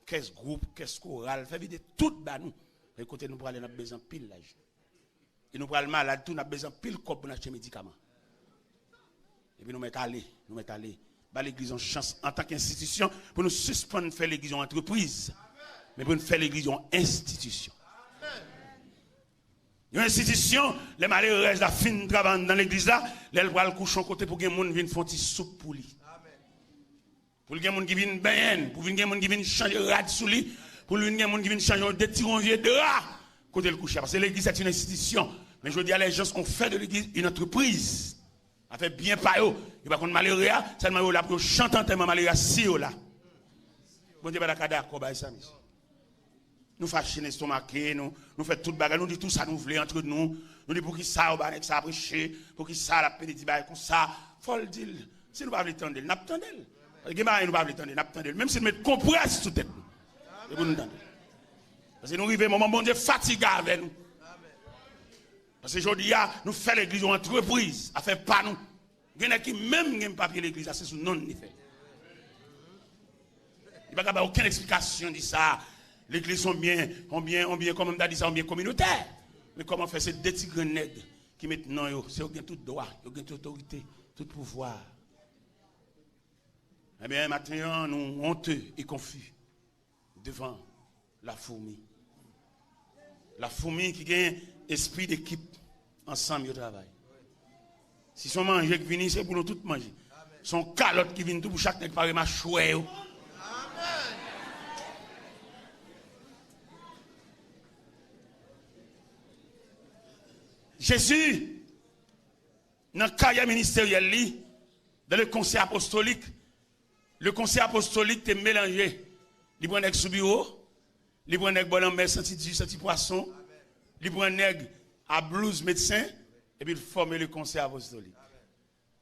kès gwoup, kès koral, fè vide tout ba nou. E kote nou prale, n ap bezwen anpil lajan. E nou pral malad tou, n ap bezwen anpil kòb pou n achte medikaman. Epi nou mèt ale, nou mèt ale. Ba legliz yon chans antanke enstitisyon pou nou sispann fè legliz yon antrepriz, men pou n fè legliz yon enstitisyon. Yon enstitisyon, lè malerèz la fin travay anndan legliz la, lè l pral kouche yon kote pou gen moun vin fè yon ti soup pou li. Pou l gen moun ki vin benyen l, pou vin gen moun ki vin chanje rad sou li, pou l vin gen moun ki vin chanje yon detiron vye dra kote l kouche a. Paske legliz se yon enstitisyon. Men jodi a, les gens ont fait de l'église une entreprise. Afè byen pa yo. Yo pa konn malere a, sèlman yo la pou yo chante antèman malere a si yo la. Bondye pa ta ka dakò bay sa, mesye. Nou fache, n estomake, nou, nou fè tout bagay, nou di tout sa nou vle antre nou. Nou di poukisa yo ba nèg sa preche, poukisa l ap pede di bagay konsa. Fò l di l, si nou pa vle tande l, n ap tande l. Gen bagay nou pa vle tande, n ap tande l. Menm si nou met konprès sou tèt nou. E pou nou tande l. Paske nou rive moman Bondye fatige avè nou. Paske jodi a, nou fè legliz yon antrepriz, afè pa nou. Gen nèg ki menm gen papye legliz la, se sou non l li fè. Li pa ka bay okenn eksplikasyon di sa. Legliz se yon byen, yon byen, yon byen, kòman m ta di sa, yon byen kominotè. Men kòman fè se de ti grenn nèg ki met non yo, se yo gen tout dwa, yo gen tout otorite, tout pouvwa. Ebyen, maten an, nou onte e konfi devan la foumi. La foumi ki gen espri dekip, ansanm yo travay. Si se yon manje k vini, se pou nou tout manje. Se yon kalòt ki vini tou pou chak nèg pare machwè yo. Jezi, nan karyè ministeryèl li, dans le conseil apostolique, le conseil apostolique te melanje. Li pran nèg sou biwo, li pran nèg bò lanmè, santi di, santi pwason, li pran nèg a blouz medsen, epi l fòme le conseil apostolique.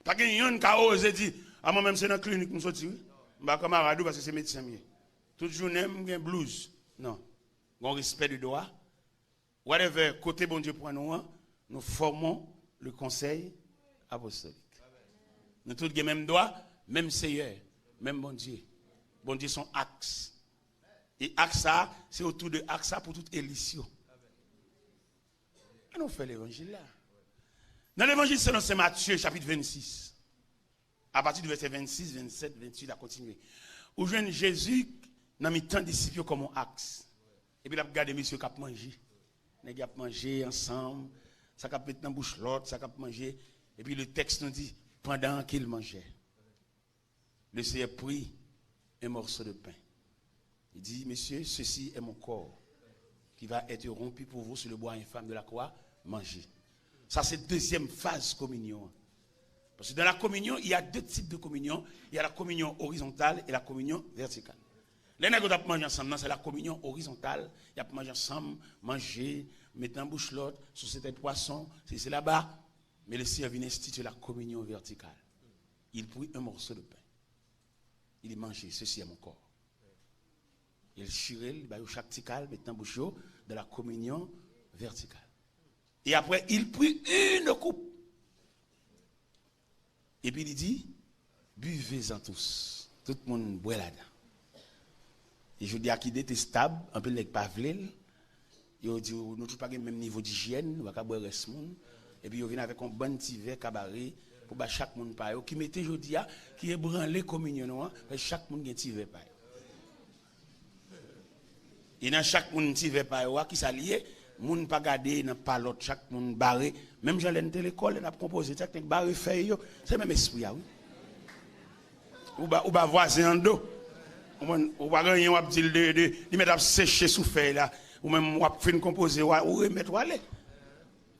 Pa gen yonn ka oze di, a mwen menm se nan klinik m soti wi. M pa kanmarad ou paske se medsen m ye. Tout jounen m gen blouz. Non. Gon respè de dwa. Whatever, kote Bondye pran nou an, nous formons le conseil apostolique. Nou tout gen menm dwa, menm Seyè, menm Bondye. Bondye se yon aks. E aks sa, se otou de aks sa pou tout elis yo. Ann nou fè levanjil la. Nan levanjil selon Sen Matye, chapit vennsis, Apati de vèsè vennsis, vennsèt, venntuit, a kontinye. Ou jwenn Jezi nan mitan disip yo kòm yon aks. Epi l ap gade mesye k ap manje. Nèg y ap manje ansanm, sa k ap met nan bouch lòt, sa k ap manje. Epi le tèks nou di, pandan ke l manjè, le Seyè pri un morceau de pain. Il dit, messieurs, ceci est mon corps qui va être rompu pour vous sur le bois infâme de la croix, mangez. Sa se dezyèm faz kominyon an. Parce que dans la communion, il y a deux types de communion. Il y a la communion horizontale et la communion verticale. Lè nèg yo t ap manje ansanm nan, se la communion horizontale. Y ap manje ansanm, manje, met nan bouch lòt, sou se tèt pwason, se se laba. Men le Seyè vin enstitye la communion verticale. Il prit un morceau de pain. Il dit, mangez, ceci est mon corps. E l chire l, li ba yo chak ti kal, met nan bouch yo, dans la communion verticale. Et après, il prit une coupe. Epi li di, buvez-en tous. Tout moun bwè ladan. E jodi a ki detestab, anpil nèg pa vle l. Yo di w, nou tout pa gen menm nivo dijyèn, nou pa ka bwè rès moun. Epi yo vin avèk yon bann ti vè kabare pou ba chak moun pa yo, ki mete jodi a, ki ebranle kominyon nou an, paske chak moun gen ti vè pa yo. E nan chak moun ti vè pa yo a, kisa l ye? Moun pa gade nan pa lòt, chak moun bare. Menm jan lè n te lekòl, lè n ap konpoze tèks, nèg bare fèy yo. Se menm espri a, wi. Ou ba, ou ba vwazen an do. Ou konprann? Ou pa gen anyen w ap di l de, de, li mèt ap seche sou fèy la. Ou menm w ap fin konpoze, w a, ou remèt, w ale.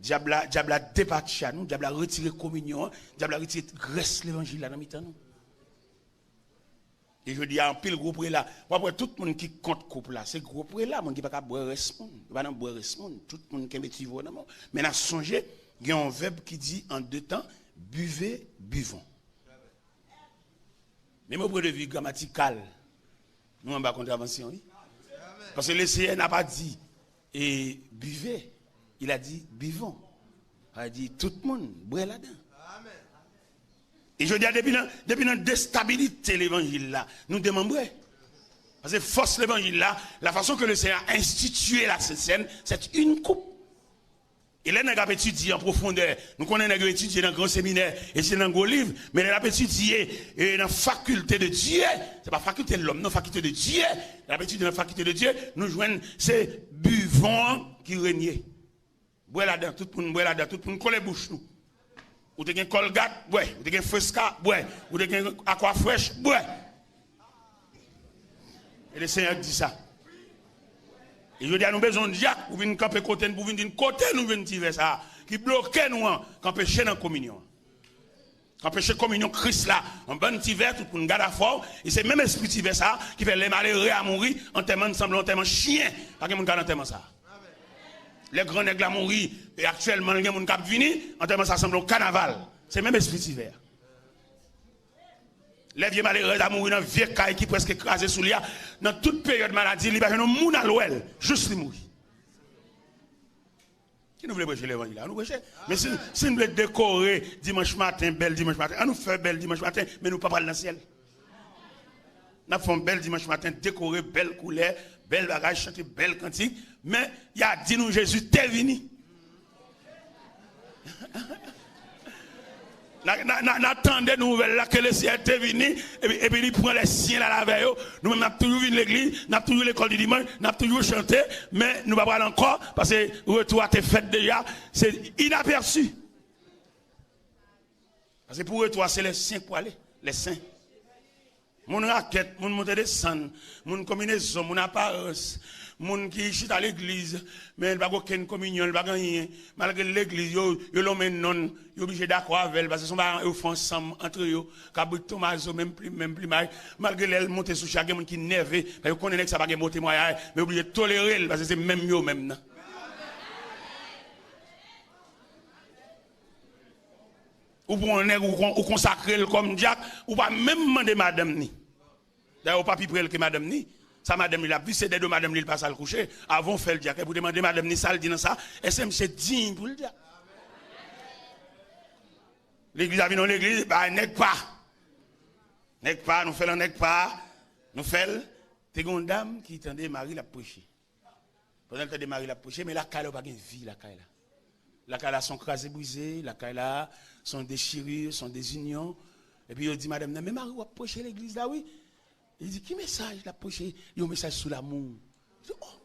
Dyab la, dyab la depatcha nou, dyab la retire kominyon an, dyab la retire grès levanjil la nan mitan nou. E jodi a, anpil gwo prela, w ap wè tout moun ki kont koup la, se gwo prela, moun ki pa ka bwè rès moun. Yo pa nan bwè rès moun. Tout moun kenbe ti vo nan men w. Men n a sonje, gen yon vèb ki di an de tan, buvez, buvons. Menm o pwen de vi gramatikal, nou anba kontravansyon, wi. Paske le Seyè n'a pas dit, e, buvez, il a dit, buvons. Sa vle di, tout moun, bwè ladan. E jodi a, depi nan, depi nan destabilite levanjil la, nou demanbre. Paske fòs levanjil la, la façon que le Seigneur a institué la Sainte Seine, c'est une coupe. E lè nèg ap etidye an pwofondè, nou konnen nèg yo etidye nan gran seminè, etidye nan gwo liv, men lè l ap etidye, e, nan fakilte de Dye, se pa fakilte lòm, non, fakilte de Dye, lè l ap etidye nan fakilte de Dye, nou jwenn se buvons an ki renye. Bwè ladan, tout moun bwè ladan, tout moun kole bouch nou. Ou te gen Colgate, bwè. Ou te gen Fresca, bwè. Ou te gen Aquafresh, bwè. E le Seyè di sa. E jodi a nou bezwen yon dyak pou vin kanpe kote n, pou vin di n kote nou jwenn ti vè sa a, ki bloke nou an, k anpeche n nan kominyon an. K anpeche kominyon Kris la, yon bann ti vè, tout moun gad afè w, e se menm espri ti vè sa a ki fè lè malere a mouri, antèman l sanble antèman chen, pa gen moun k al antèman sa a. Lè gran nèg la mouri, e aktyèlman l gen moun k ap vini, antèman sa sanble yon kanaval. Se menm espri ti vè a. Lè vye malerèz la mouri nan vye kay ki prèske kraze sou li a, nan tout peryòd maladi, li pa jwenn yon moun al wè l, jis li mouri. Si nou vle preche levanjil la, annou preche. Men si, si n vle dekore dimanch maten, bèl dimanch maten, annou fè bèl dimanch maten, men nou pa pral nan syèl. N ap fè yon bèl dimanch maten, dekore, bèl koulè, bèl bagay, chante bèl kantik, men y a di nou Jezi te vini. N a, n a, n a, n a tande nouvèl la ke le Seyè te vini, epi, epi li pran les siens l al avè yo. Nou menm, n ap toujou vin legliz, n ap toujou lekòl di dimanch, n ap toujou chante, men nou pa pral ankò, paske retou a te fèt deja, se inapèsi. Paske pou retou a, se les siens k prale, les saints. Moun rakèt, moun monte desann, moun konbinezon, moun aparans, moun ki chita legliz, men li pa gen okenn kominyon, li pa gen anyen. Malgre legliz, yo, yo lonmen non l, yo oblije dakò avè l, paske se yon bagay yo fè ansanm antre yo, kabrit Tomazo, menm plim, menm plimay. Malgre lè l monte sou chè a, gen moun ki nève, paske yo konnen nèg sa pa gen bon temwayaj, men yo oblije tolere l, paske se menm yo menm nan. Ou pran yon nèg, ou kon-, ou konsakre l kòm dyak, ou pa menm mande madanm ni. Dayè, ou pa pi pre l ke madanm ni. Sa madanm li la ap viv, se dèdo madanm li l pase al kouche. Avan w fè l dyak, epi w te mande madanm ni sa l di nan sa, èske misye diy pou l dyak? Legliz la vin yon legliz, bay nèg pa. Nèg pa, nou fè l an nèg pa, nou fè l. Te gen yon dam ki tande mari l ap preche. Pandan l tande mari l ap preche, men lakay la, ou pa gen vi lakay la. Lakay la se yon kraze brize, lakay la se yon dechiri, se yon dezinyon. Epi yo di madanm nan, "Men mari w ap preche legliz la, wi." Li di, "Ki mesaj l ap preche?" "Yon mesaj sou lamou." Li di, "Oh!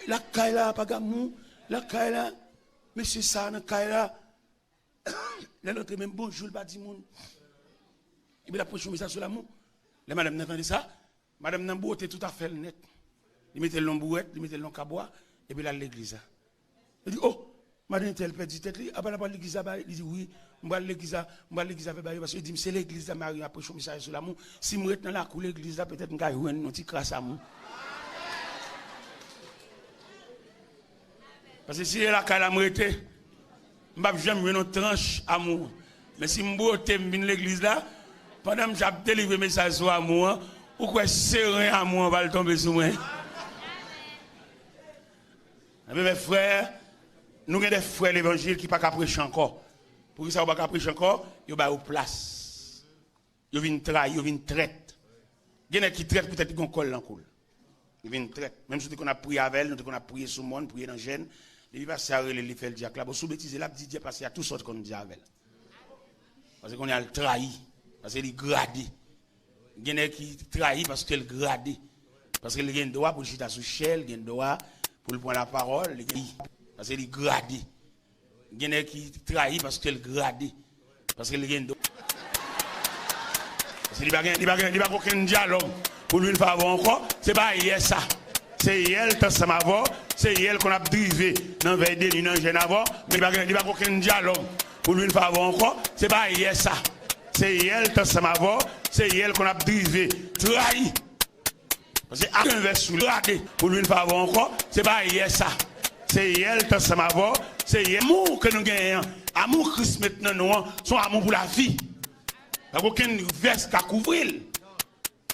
Lakay la, pa gen amou. Lakay la, mesye sa nan kay la, lè l antre menm bonjou, l pa di moun. Epi l ap preche yon mesaj sou lamou." Lè madanm nan tande sa, madanm nan bwote tout afè l nèt. Li mete l nan bouwèt, li mete l nan kabwa, epi l al legliz la. Li di, "Oh, madan entèl pèdi tèt li, apa l ap al legliz la ba li?" Li di, "Wi, m pral legliz la, m pral legliz la fè bagay yo, paske yo di m se legliz la mari m ap preche yon mesaj sou lamou. Si m ret nan lakou legliz la, petèt m ka jwenn yon ti kras amou." Paske si se lakay la m rete, m p ap janm jwenn yon tranch amou. Men si m bwote m vin legliz la, pandan m ap delivre mesaj sou amou an, ou kwè seren amou an pral tonbe sou mwen? Ebyen, mes frères, nou gen de frè levanjil ki pa ka preche ankò. Poukisa yo pa ka preche ankò? Yo ba yo plas. Yo vin trayi, yo vin trèt. Gen nèg ki trèt poutèt li gen kòl nan kou l. Li vin trèt. Menm si w te konn ap priye avè l, nou te konn ap priye sou mòn, priye nan jèn. Depi pastè a rele l, li fè l dyak la. Bon, si w betize, l ap di dyak pastè a tou sa w te konn di avè l. Paske kounye a l trayi. Paske li grade. Gen nèg ki trayi paske l grade. Paske l gen dwa pou l chita sou chè, l gen dwa pou l pran lapawòl, li gen, paske li grade. Gen nèg ki trayi paske l grade. Paske li gen dwa. Paske li pa gen, li pa gen, li pa gen okenn dyalòg pou l vin fè avè w ankò. Se pa yè sa. Se yè l t ansanm avè w. Se yè l konn ap drive nan vèy de nwi nan jèn avè w. Men li pa gen, li pa gen okenn dyalòg pou l vin fè avè w ankò. Se pa yè sa. Se yè l t ansanm avè w. Se yè l konn ap drive. Trayi. Paske ak yon vès sou li, rate pou l vin fè avè w ankò, se pa yè sa. Se yè l t ansanm avè w, se yè. Amou ke nou genyen an, amou Kris met nan nou an, se yon amou pou lavi. Pa gen okenn vès ka kouvri l.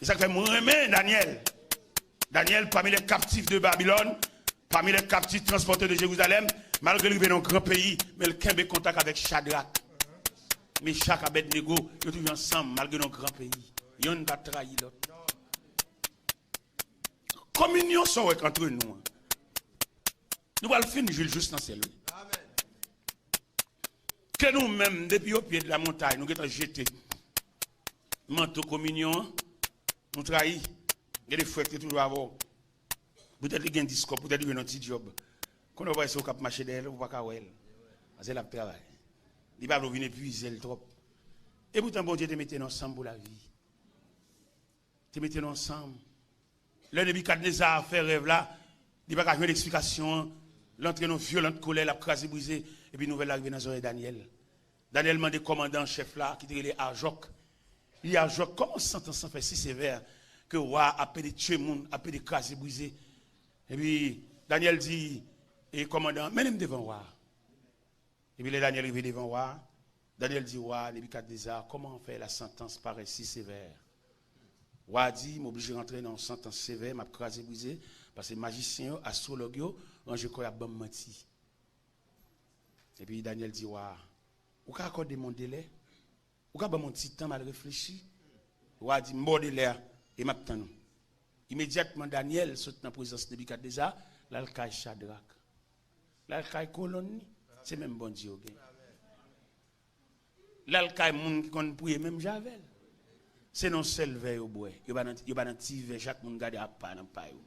E sa k fè mwen renmen Danyèl. Danyèl, parmi les captifs de Babylone, parmi les captifs transportés de Jérusalem, malgre l rive nan yon gran peyi, men l kenbe kontak avèk Chadrak, Mechak, Abèdnego, yo toujou ansanm, malgre nan yon gran peyi. Yonn pa trayi lòt. Kominyon sa w wè k antre nou an, nou pral fin jwi l jis nan syèl, wi. Ke nou menm, depi o pye de la montay, nou gentan jete manto kominyon an, nou trayi. Gen de frè ki te toujou avè w. Poutèt li gen dis kòb, poutèt li jwenn yon ti djòb. Kounye a w wè se ou k ap mache dèyè l, ou pa ka wè l. Paske l ap travay. Li pa vle w vin epuize l twòp. E poutan Bondye te mete nou ansanm pou lavi. Te mete nou ansanm. Lè Nebikadneza fè rèv la, li pa ka jwenn eksplikasyon an. L antre nan yon vyolent kolè, l ap kraze brize, epi nouvèl la rive nan zòrèy Danyèl. Danyèl mande kòmandan an chèf la, ki te rele Ajòk. Li di Ajòk, "Kòman santans lan fè si sevè ke wa a ap pede tye moun, ap pede kraze brize?" Epi Danyèl di, e kòmandan an, "Mennen m devan wa a." Epi lè Danyèl rive devan wa a, Danyèl di wa a, "Nebikadneza, kòman fè la santans parèt si sevè?" Wa a di, "M oblije rantre nan yon santans sevè, m ap kraze brize, paske majisyen yo, astwològ yo, ranje kò y ap ban m manti." Epi Danyèl di wa a, "Ou ka akòde m yon delè? Ou ka ban m yon ti tan m al reflechi?" Wa a di, "M ba w delè a, e m ap tann ou." Imedyatman, Danyèl sot nan prezans Nebikadneza, l al kay Chadrak. L al kay kolonn li, se menm Bondye yo gen. L al kay moun ki konn priye menm jan avè l. Se nan sèl vè yo bwè. Yo pa nan, yo pa nan ti vè, chak moun gade apa nan pa yo.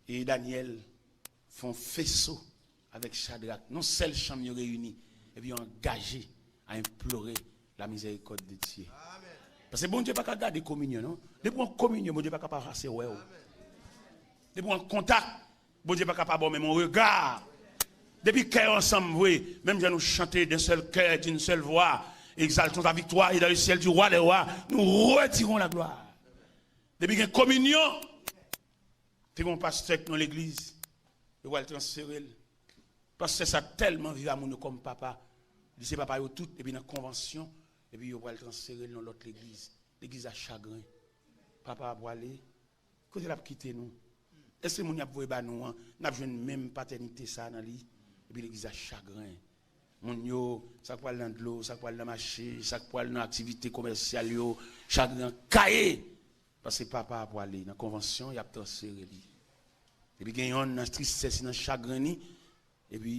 E Danyèl fè yon feso avèk Chadrak. Nan sèl chanm yo reyini. Epi yo angaje a enplore la mizèrikòd de Dye. Paske Bondye pa ka gade kominyon, non. Depi w an kominyon, Bondye pa ka pa pase wè w. Depi w an kontak, Bondye pa ka pa ba w menm yon rega. Depi kè yo ansanm vre, menm jan nou chante d'un seul cœur, d'une seule voix, exaltons ta victoire, et dans le ciel du roi des rois, nous retirons la gloire. Depi gen kominyon, te gen yon pastè k nan legliz, yo pral transfere l. Pastè sa tèlman viv a moun yo kòm papa, li se papa yo tout, epi nan konvansyon, epi yo pral transfere l nan lòt legliz. Legliz la chagren. Papa a pwale, kote l ap kite nou? Èske moun y ap voye ba nou an, n ap jwenn menm patènite sa a nan li? Epi legliz la chagren. Moun yo, sa k pral nan dlo, sa k pral nan mache, sa k pral nan aktivite komèsyal yo, chagren an kaye. Paske papa a pwale nan konvansyon, y ap transfere li. Epi gen yonn nan tristès li, nan chagren li, epi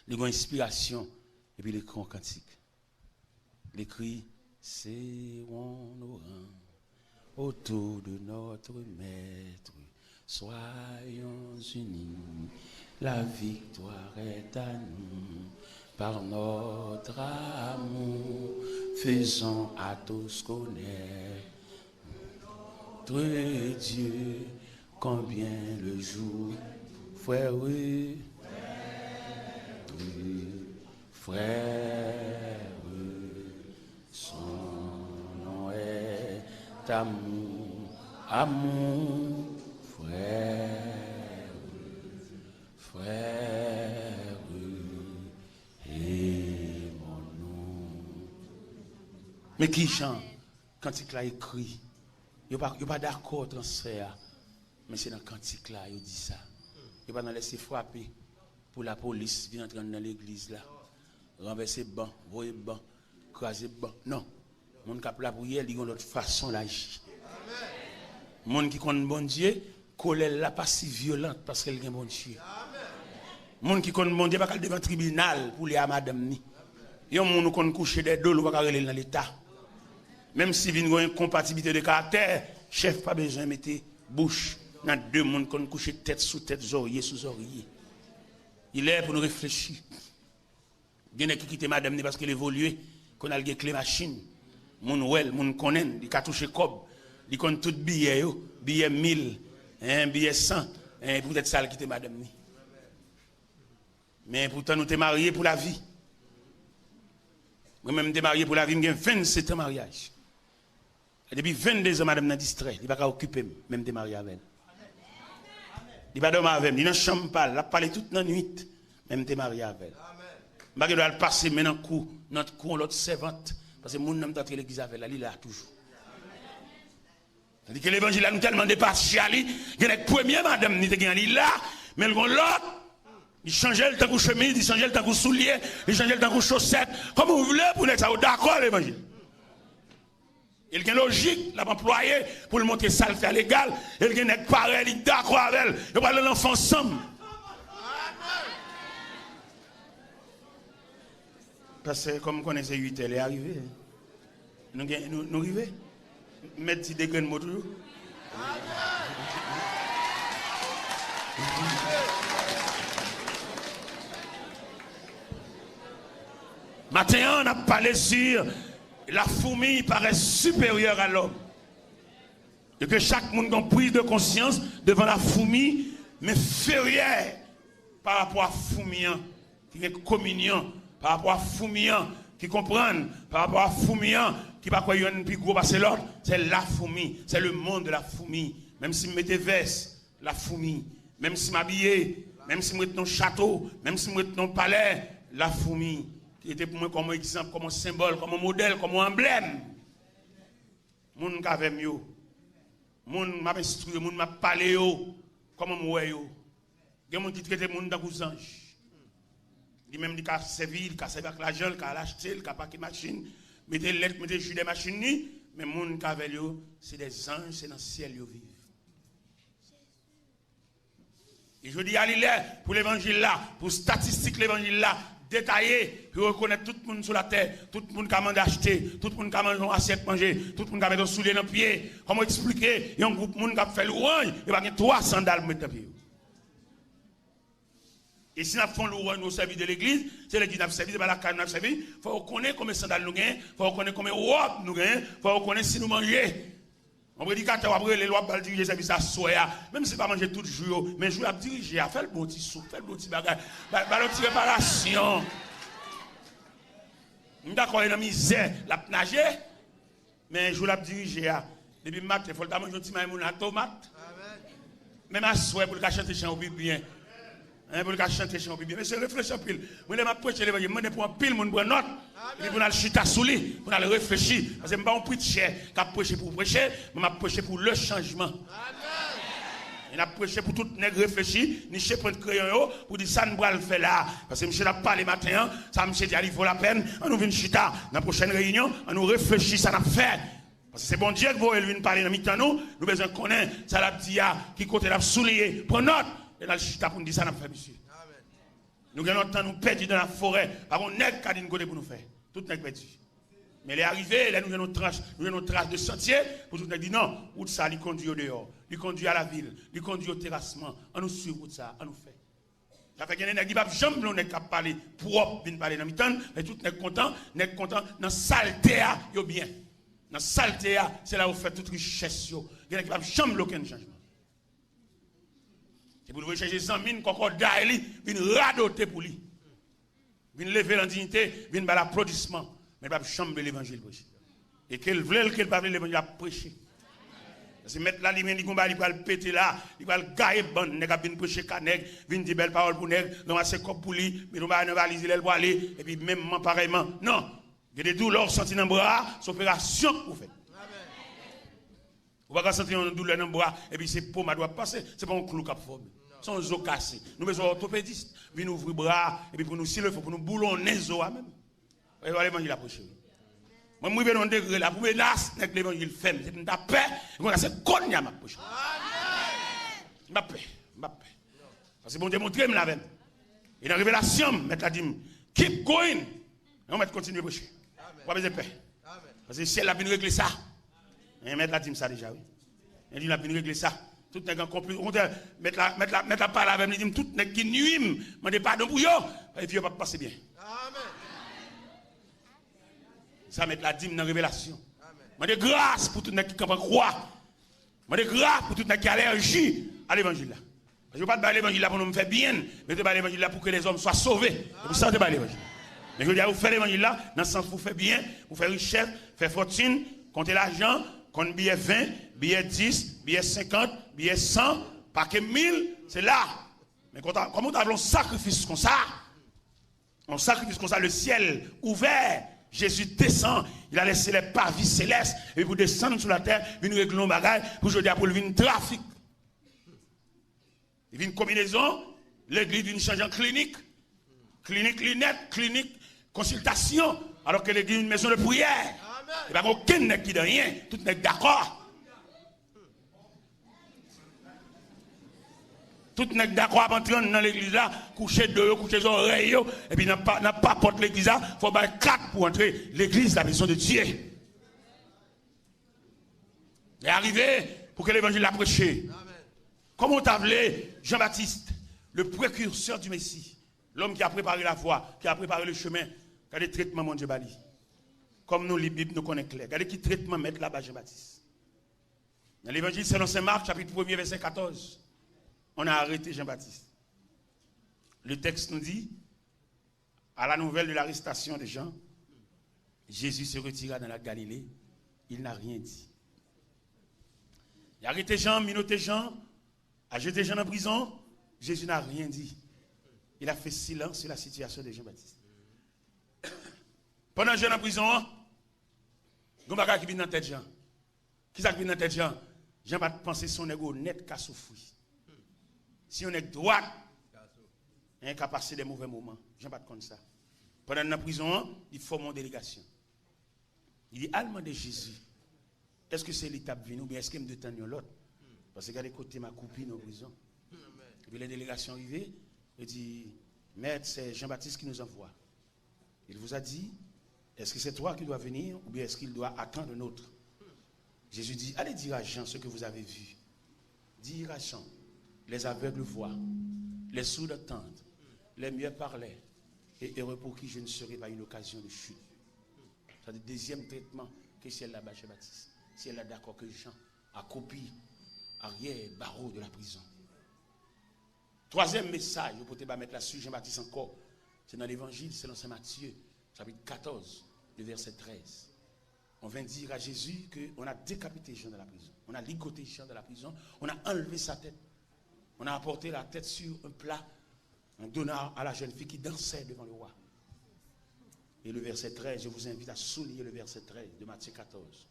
Li gen yon enspirasyon, epi li ekri yon kantik. Li ekri, Serrons nos rangs autour de notre Maître, soyons unis, la victoire est à nous. Par notre amour, faisons à tous connaître notre Dieu, combien le jour, frère, frère, son nom est amour, amour, frère, frère, aimons-nous. Men ki jan kantik la ekri? Yo pa, yo pa dakò transfè a, men se nan kantik la yo di sa. Yo pa nan lèse frape pou lapolis vin antre anndan legliz la, ranvèse ban, voye ban, kraze ban. Non. Moun k ap lapriyè, li gen yon lòt fason l aji. Moun ki konn Bondye, kolè l la pa si vyolan paske l gen Bondye. Moun ki konn Bondye pa ka al devan tribinal pou li a madanm ni. Yon moun ou konn kouche dèyè do l, ou pa ka rele l nan leta. Menm si vin gen yon enkonpatiblite de karaktè, chèf pa bezwen mete bouch nan de moun konn kouche tèt sou tèt, zòrye sou zòrye. Li lè pou nou reflechi. Gen nèg ki kite madanm ni paske l evolye, konn al gen kle machin. Moun wè l, moun konnen l, li ka touche kòb. Li konn tout biyè yo, biyè mil, en, biyè san, en, poutèt sa l kite madanm ni. Men poutan nou te marye pou lavi. Mwen menm m te marye pou lavi, m gen vennsenk an maryaj. Depi vennde zan madanm nan distrè, li pa ka okipe m, men m te marye avè l. Li pa dòmi avè m, li nan chanm pa l, l ap pale tout nan nwit, men m te marye avè l. M pa gen dwa al pase men nan kou, nan kou yon lòt sèvant, paske moun nan m t antre legliz avè l la, li la toujou. Tandike levanjil la, nou tèlman depase a li, gen nèg premye madanm li te gen an, li la, men l gon lòt, li chanje l tankou chemiz, li chanje l tankou soulye, li chanje l tankou chosèt. Kòman w vle pou nèg sa yo dakò levanjil? E l gen lojik l ap anplwaye pou l montre sa l fè a legal, e l gen nèg parèy li dakò avè l, yo pral nan lanfè ansanm. Pastè, kòm m konnen se uit è, lè a rive. Nou gen, nou, nou rive? M mèt di de grenn mo toujou. Maten an, n ap pale sur la fourmi paraît supérieure à l'homme. E ke chak moun gen yon priz de konsyans devan la fourmi, men enferyè pa rapò a foumi an ki gen kominyon, pa rapò a foumi an ki konprann, pa rapò a foumi an ki pa kwè yonn pi gwo pase lòt. C'est la fourmi, c'est le monde de la fourmi. Menm si m mete vès, la fourmi. Menm si m abiye, menm si m ret nan yon chato, menm si m ret nan yon palè, la fourmi. Ki rete pou mwen kòm yon egzanp, kòm yon senbòl, kòm yon modèl, kòm yon anblèm. Moun k avè m yo, moun m ap enstwi yo, moun m ap pale yo, kòman m wè yo? Gen moun ki trete moun tankou zanj. Li menm li ka sèvi, li ka sèvi ak lajan, li ka al achte, li ka pake machin, mete lèt, mete ji dèyè machin li, men moun k avè l yo, se de zanj, se nan syèl yo viv. E jodi a, li lè pou levanjil la, pou statistik levanjil la detaye, pou yo rekonèt tout moun sou latè, tout moun ka mande achte, tout moun ka manje yon asyèt manje, tout moun ka mete yon soulye nan pye. Kòman w eksplike yon gwoup moun k ap fè lwanj, yo pa gen twa sandal pou met nan pye yo? E si n ap fè yon lwanj, nou sèvi de legliz, se legliz n ap sèvi, se pa lakay nou n ap sèvi, fò yo konnen konbyen sandal nou genyen, fò yo konnen konbyen wòb nou genyen, fò yo konnen si nou manje. Yon predikatè w ap rele l, w ap ba l dirije sèvis aswè a. Menm si l pa manje tout jou yo, men jou l ap dirije a, fè l bon ti soup, fè l bon ti bagay. Ba, ba l yon ti reparasyon. M dakò, li nan mizè, l ap naje. Men jou l ap dirije a, depi maten, fò l ta manje yon ti may moun a tomat. Menm aswè pou l ka chante chan yo pi byen. Hein, pou l ka chante chan yo pi byen. Mesye, reflechi anpil. Mwen, lè m ap preche levanjil, m mande pou anpil moun pran nòt. Epi pou n al chita sou li, pou n al reflechi. Paske m pa yon preacher k ap preche pou preche, men m ap preche pou le changement. E n ap preche pou tout nèg reflechi, niche pwent kreyon yo, pou di sa n pral fè la. Paske misye t ap pale maten an, sa misye di a li vo lapèn, ann nou vin chita nan pwochèn reyinyon, ann nou reflechi sa n ap fè. Paske se Bondye k voye l vin pale nan mitan nou, nou bezwen konnen sa l ap di a, ki kote l ap souliye, pran nòt, lè n al chita pou n di sa n ap fè, mesye. Nou gen lontan nou pèdi nan laforè, pa gon nèg ka di n kote pou nou fè. Tout nèg pèdi. Men lè arive, lè nou jwenn yon tranch, nou jwenn yon tras de santye, pou tout nèg di non, wout sa li kondui yo deyò, li kondui a lavil, li kondui o terasman, ann nou swiv wout sa, ann nou fè. Sa fè gen de nèg ki p ap janm vle yon nèg k ap pale pwòp vin pale nan mitan n, men tout nèg kontan, nèg kontan nan salte a, yo byen. Nan salte a, se la yo fè tout richès yo. Gen nèg ki p ap janm vle okenn chanjman. Se pou l voye chèche zanmi n, kòkòday li, vin radote pou li. Vin leve l an diyite, vin ba l aplodisman. Men l p ap janm vle levanjil preche. E ke l vle l, ke l pa vle, levanjil ap preche. Paske mèt la li menm li gon bagay li pral pete la, li pral gaye bann nèg ap vin preche ka nèg, vin di bèl pawòl pou nèg, ranmase kòb pou li, mete yon bagay nan valiz li lè l pwale, epi menmman parèyman. Non! Gen de doulè w santi nan bra a, se operasyon pou w fè. Ou pa ka santi yon doulè nan bra, epi se pomad w ap pase, se pa yon klou k ap fòme. Se yon zo kase. Nou bezwen òtopedis vin ouvri bra a, epi pou nou, si le fo, pou nou boulonnen zo a menm. E pa levanjil la preche, wi. Mwen, m rive nan yon degre la, pou menas nèg levanjil fè m, se pou m ta pè, e konn sa se kounye a m ap preche. M p ap pè, m p ap pè. Paske Bondye montre m l avè m. E nan revelasyon m, mèt la di m, keep going. Non, mèt kontinye preche. Ou pa bezwen pè. Paske syèl la vin regle sa. Men mèt la di m sa deja, wi. Li di l ap vin regle sa. Tout nèg an konpli. Okontrè, mèt la, mèt la, mèt la pale avè m, li di m, tout nèg ki nui m, mande padon pou yo, epi yo p ap pase byen. Sa mèt la di m nan revelasyon. Mande gras pou tout nèg ki kanpe an kwa. Mande gras pou tout nèg ki alèji a levanjil la. Paske yo pa t bay levanjil la pou nou fè byen, men yo te bay levanjil la pou ke lèzòm swa sove. Se pou sa yo te bay levanjil la. Men jodi a, yo fè levanjil la nan sans pou fè byen, pou fè richès, fè fòtin, konte lajan, konn biyè ven, biyè dis, biyè senkant, biyè san, pake mil, se la. Men kòman w ta vle yon sakrifis konsa? Un sacrifice comme ça, le ciel ouvert, Jésus descend, il a laissé les parvis célestes, epi pou desann sou latè, vin regle yon bagay, pou jodi a pou l vin trafik. Li vin konbinezon, legliz vin chanje an klinik. Klinik linèt, klinik konsiltasyon, alò ke legliz vin maison de prière. E pa gen okenn nèg ki di anyen, tout nèg dakò. Tout nèg dakò ap antre nan legliz la, kouche do yo, kouche zòrèy yo, epi nan pa, nan papòt legliz la, fò w bay kat pou antre. Legliz, la maison de Dieu. Lè a rive pou ke levanjil la preche. Kòman w ta vle Jean-Baptiste, le précurseur du Messie, l'homme qui a préparé la voie, qui a préparé le chemin, gade tretman Bondye ba li. Kòm nou li Bib, nou konnen klè. Gade ki tretman mèt la ba Jean-Baptiste. Dans l'Évangile selon saint Marc, chapitre premier, verset quatorze, on a arrêté Jean-Baptiste. Le texte nous dit, à la nouvelle de l'arrestation de Jean, Jésus se retira dans la Galilée, il n'a rien dit. Il a arrêté Jean, menotté Jean, a jeté Jean dans la prison, Jésus n'a rien dit. Il a fait silence sur la situation de Jean-Baptiste. Pandan Jean nan prizon an, gon bagay ki vin nan tèt Jean. Kisa k vin nan tèt Jean? Jean pa t panse se yon nèg onèt ka soufri. Se yon nèg dwat, en, ka pase de movè moman. Jean pa t konn sa. Pandan l nan prizon an, li fòme yon delegasyon. Li di, al mande Jezi, èske se li k t ap vini oubyen èske m dwe tann yon lòt? Paske gade kote m akwoupi nan prizon. Epi lè delegasyon rive, yo di, Maître, c'est Jean-Baptiste qui nous envoie. Il vous a dit, est-ce que c'est toi qui dois venir ou bien est-ce qu'il doit attendre un autre? Jésus dit, allez dire à Jean ce que vous avez vu. Dire à Jean, les aveugles voient, les sourds entendent, les muets parlent, et heureux pour qui je ne serai pas une occasion de chute. Sa se dezyèm tretman ke syèl la bay Jean-Baptiste. Syèl la dakò ke Jean akwoupi aryè bawo de la prison. Twazyèm mesaj yo pote ba mèt la sou Jean-Baptiste ankò, se nan Levanjil selon Saint Matthieu, chapitre quatorze, le verset treize. On vint dire à Jésus que on a décapité Jean dans la prison. On a ligoté Jean dans la prison. On a enlevé sa tête. On a apporté la tête sur un plat. On donna à la jeune fille qui dansait devant le roi. Et le verset treize, je vous invite à souligner le verset treize de Matthieu quatorze.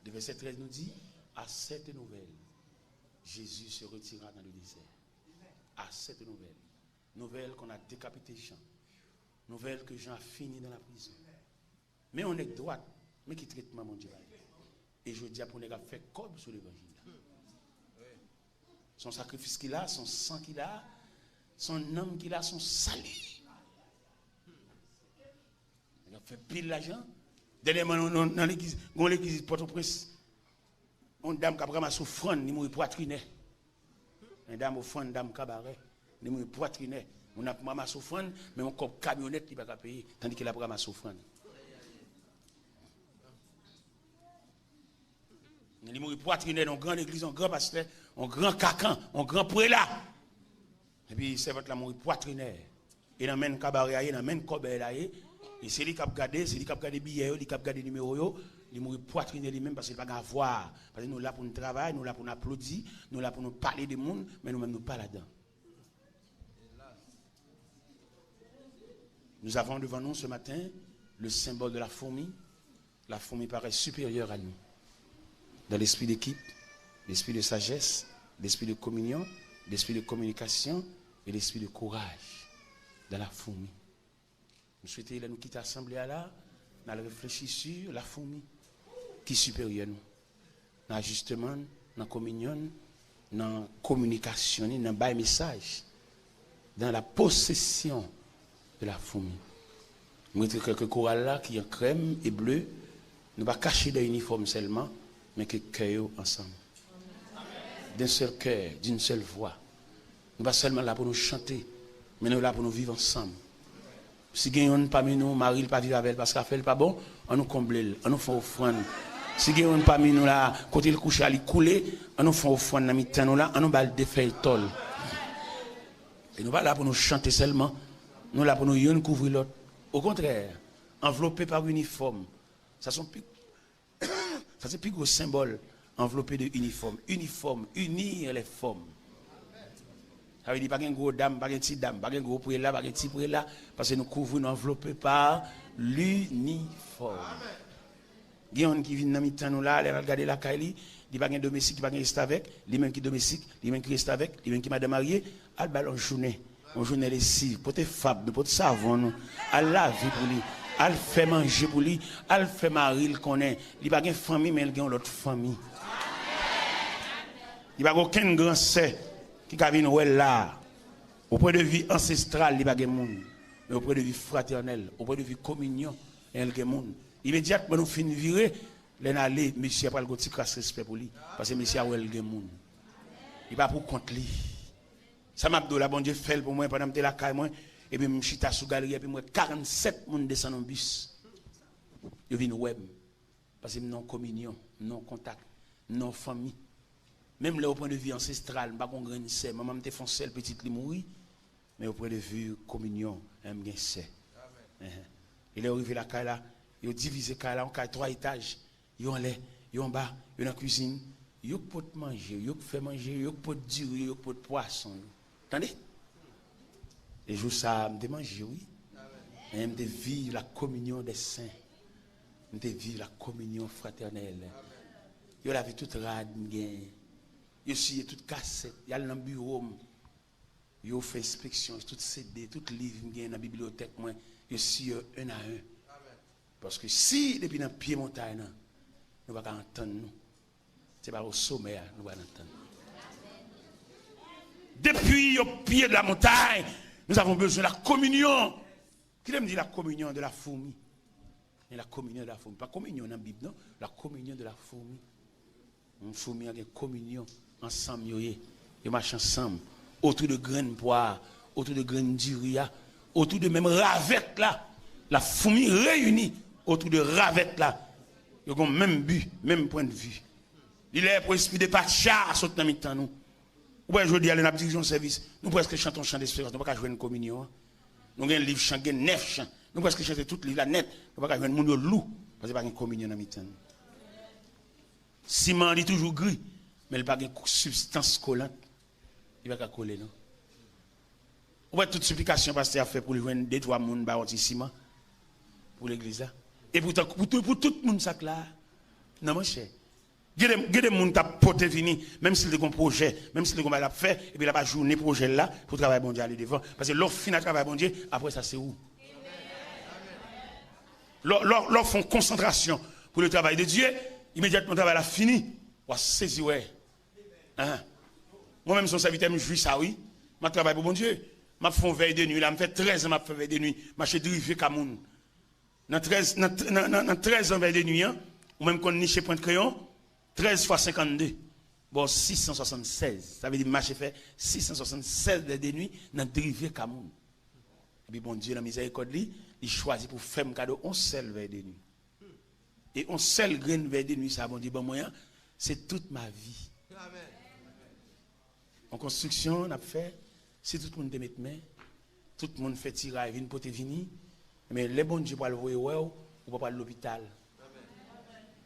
Le verset treize nous dit, à cette nouvelle, Jésus se retira dans le désert. À cette nouvelle. Nouvelle qu'on a décapité Jean. Nouvelle que Jean a fini dans la prison. Men yon nèg dwat, men ki tretman Bondye ba li. E jodi a pou nèg ap fè kòb sou levanjil la. Se yon sakrifis ki la, se yon san ki la, Son nanm ki la, son sali. Nèg ap fè pil lajan. Dènyèman, nan, nan, nan legliz, gon legliz Pòtoprens, yon dam k ap ranmase ofrann, li mouri pwatrinè. Yon dam ofrann, dam kabarè, li mouri pwatrinè. Moun ap ranmase ofrann, men yon kòb kamyonèt li pa ka peye, tandike l ap ranmase ofrann. Li mouri pwatrinè nan yon gran legliz, yon gran pastè, yon gran kakan, yon gran prela. Epi sèvant la mouri pwatrinè. E nan men kabarè a ye, nan men kòbèy la ye. E se li k ap gade, se li k ap gade biyè yo, li k ap gade nimewo yo. Li mouri pwatrinè li menm paske li pa gen avwa. Paske nou la pou nou travay, nou la pou nou aplodi, nou la pou nou pale de moun, men nou menm nou pa ladan. Nous avons devant nous ce matin le symbole de la fourmi. La fourmi paraît supérieure à nous. Dans l'esprit d'équipe, l'esprit de sagesse, l'esprit de communion, l'esprit de communication et l'esprit de courage. Dans la fourmi. M swete lè nou kite asanble a la, n al reflechi sou lafoumi ki siperyè nou. Nan ajisteman n, nan kominyon n, nan kominikasyon ni, nan bay mesaj, dans la possession de la fourmi. M rete kwè ke koral la ki an krèm e ble, nou pa kache dèyè inifòm sèlman, men ke kè yo ansanm. D'un seul cœur, d'une seule voix. Nou pa sèlman la pou nou chante, men nou la pou nou viv ansanm. Si gen yonn pami nou, mari l pa viv avè l paske afè l pa bon, an nou konble l, an nou fè ofrann. Si gen yonn pami nou la, kote l kouche a, li koule, an nou fè ofrann nan mitan nou la, an nou ba l de fèy tòl. E nou pa la pou nou chante sèlman, nou la pou nou yonn kouvri lòt. Okontrè, anvlope pa inifòm. Sa se yon pi Sa se pi gwo senbòl, anvlope de inifòm. Inifòm, unir les formes. Sa vle di pa gen gwo dam, pa gen ti dam, pa gen gwo prela, pa gen ti prela, paske nou kouvri, nou anvlope pa linifòm. Gen yonn ki vin nan mitan nou la, lè n al gade lakay li, li pa gen domestik, li pa gen restavèk, li menm ki domestik, li menm ki restavèk, li menm ki madanm marye, al ba l yon jounen. Yon jounen lesiv, pote fab nou, pote savon nou, al lave pou li, al fè manje pou li, al fè mari l konnen li pa gen fanmi, men l gen yon lòt fanmi. Li pa gen okenn gran sè ki ka vin wè l la. Au point de vue ancestral, li pa gen moun. Men au point de vue fraternel, au point de vue kominyon, men l gen moun. Imedyatman nou fin vire, lè n ale, mesye a pral gen yon ti kras respè pou li, paske mesye a wè l gen moun. Li pa pou kont li. Sa m ap di w la, Bondye fè l pou mwen pandan m te lakay mwen, epi m chita sou galri, epi m wè karannsèt moun desann yon bis. Yo vin wè m. Paske m nan yon kominyon, m nan yon kontak, m nan yon fanmi. Menm lè au point de vue ancestral, m pa gen yon grenn sè, manman m te fè yon sèl pitit, li mouri, men au point de vue kominyon, m gen sè. Enhen. E lè yo rive lakay la, yo divize kay la, yon kay twa etaj. Yo anlè, yo anba, yo nan kwizin. Yo k pot manje, yo k fè manje, yo k pot diri, yo k pot pwason yo. Tande? E jou sa a, m te manje, wi. Men m te viv la communion des saints. M te viv la communion fraternelle. Yo lave tout rad m genyen. Yo siye tout kasèt. Y al nan biwo m. Yo fè enspeksyon, tout C D, tout liv m genyen nan bibliyotèk mwen, yo siye yo un à un. Paske si depi nan pye montay nan, nou pa ka antann nou, se pa o somè a nou pral antann nou. Depuis au pied de la montagne, nous avons besoin de la communion. Kite m di la communion de la fourmi. Men la communion de la fourmi. Pa kominyon nan Bib, non. La communion de la fourmi. Foumi an gen kominyon, ansanm yo ye. Yo mache ansanm. Otou de grenn pwa a, otou de grenn diri a, otou de menm ravèt la. La foumi reyini otou de ravèt la. Yo gen menm bi, menm pwennvi. Li lè pou espri de patcha sot nan mitan nou. Ou wè jodi a lè n ap dirije yon sèvis, nou prèske chante yon chan desperans, nou pa ka jwenn kominyon an. Nou gen liv chan, gen nèf chan. Nou prèske chante tout liv la nèt, nou pa ka jwenn moun yo lou, paske pa gen kominyon nan mitan nou. Siman an li toujou gri, men li pa gen kou-, sibstans kolant. Li pa ka kole non. Ou wè tout siplikasyon pastè a fè pou l jwenn de twa moun ba yon ti siman pou legliz la. E poutan pou tout, pou tout moun sa k la. Non monchè. Gen de, gen de moun k ap pote vini, menm si l te gen yon pwojè, menm si l te gen yon bagay l ap fè, epi l ap ajounen pwojè l la pou travay Bondye ale devan. Paske lè w fin ak travay Bondye, apre sa se ou. Lè, lè, lè w fè yon konsantrasyon pou le travail de Dieu, imedyatman travay la fini, w a sezi wè. Ahan. Mwen menm se yon sèvitè, m jwi sa wi. M ap travay pou Bondye. M ap fè yon vèy de nwi la, m fè trèz an m ap fè vèy de nwi, mache drive ka moun. Nan trèz, nan, nan, nan, nan trèz an vèy de nwi an, ou menm konn niche pwent kreyon, trèz fwa senkannde, ba w sis san swasannsèz. Sa vle di m mache fè sis san swasannsèz vèy de nwi nan drive ka moun. Epi Bondye, nan mizèrikòd li, li chwazi pou fè m kado yon sèl vèy de nwi. E yon sèl grenn vèy de nwi sa Bondye ban mwen an, se tout ma vi. Yon konstriksyon n ap fè, si tout moun te met men, tout moun fè tiray, vin pote vini, men lè Bondye pral voye wè w, ou pa pral lopital.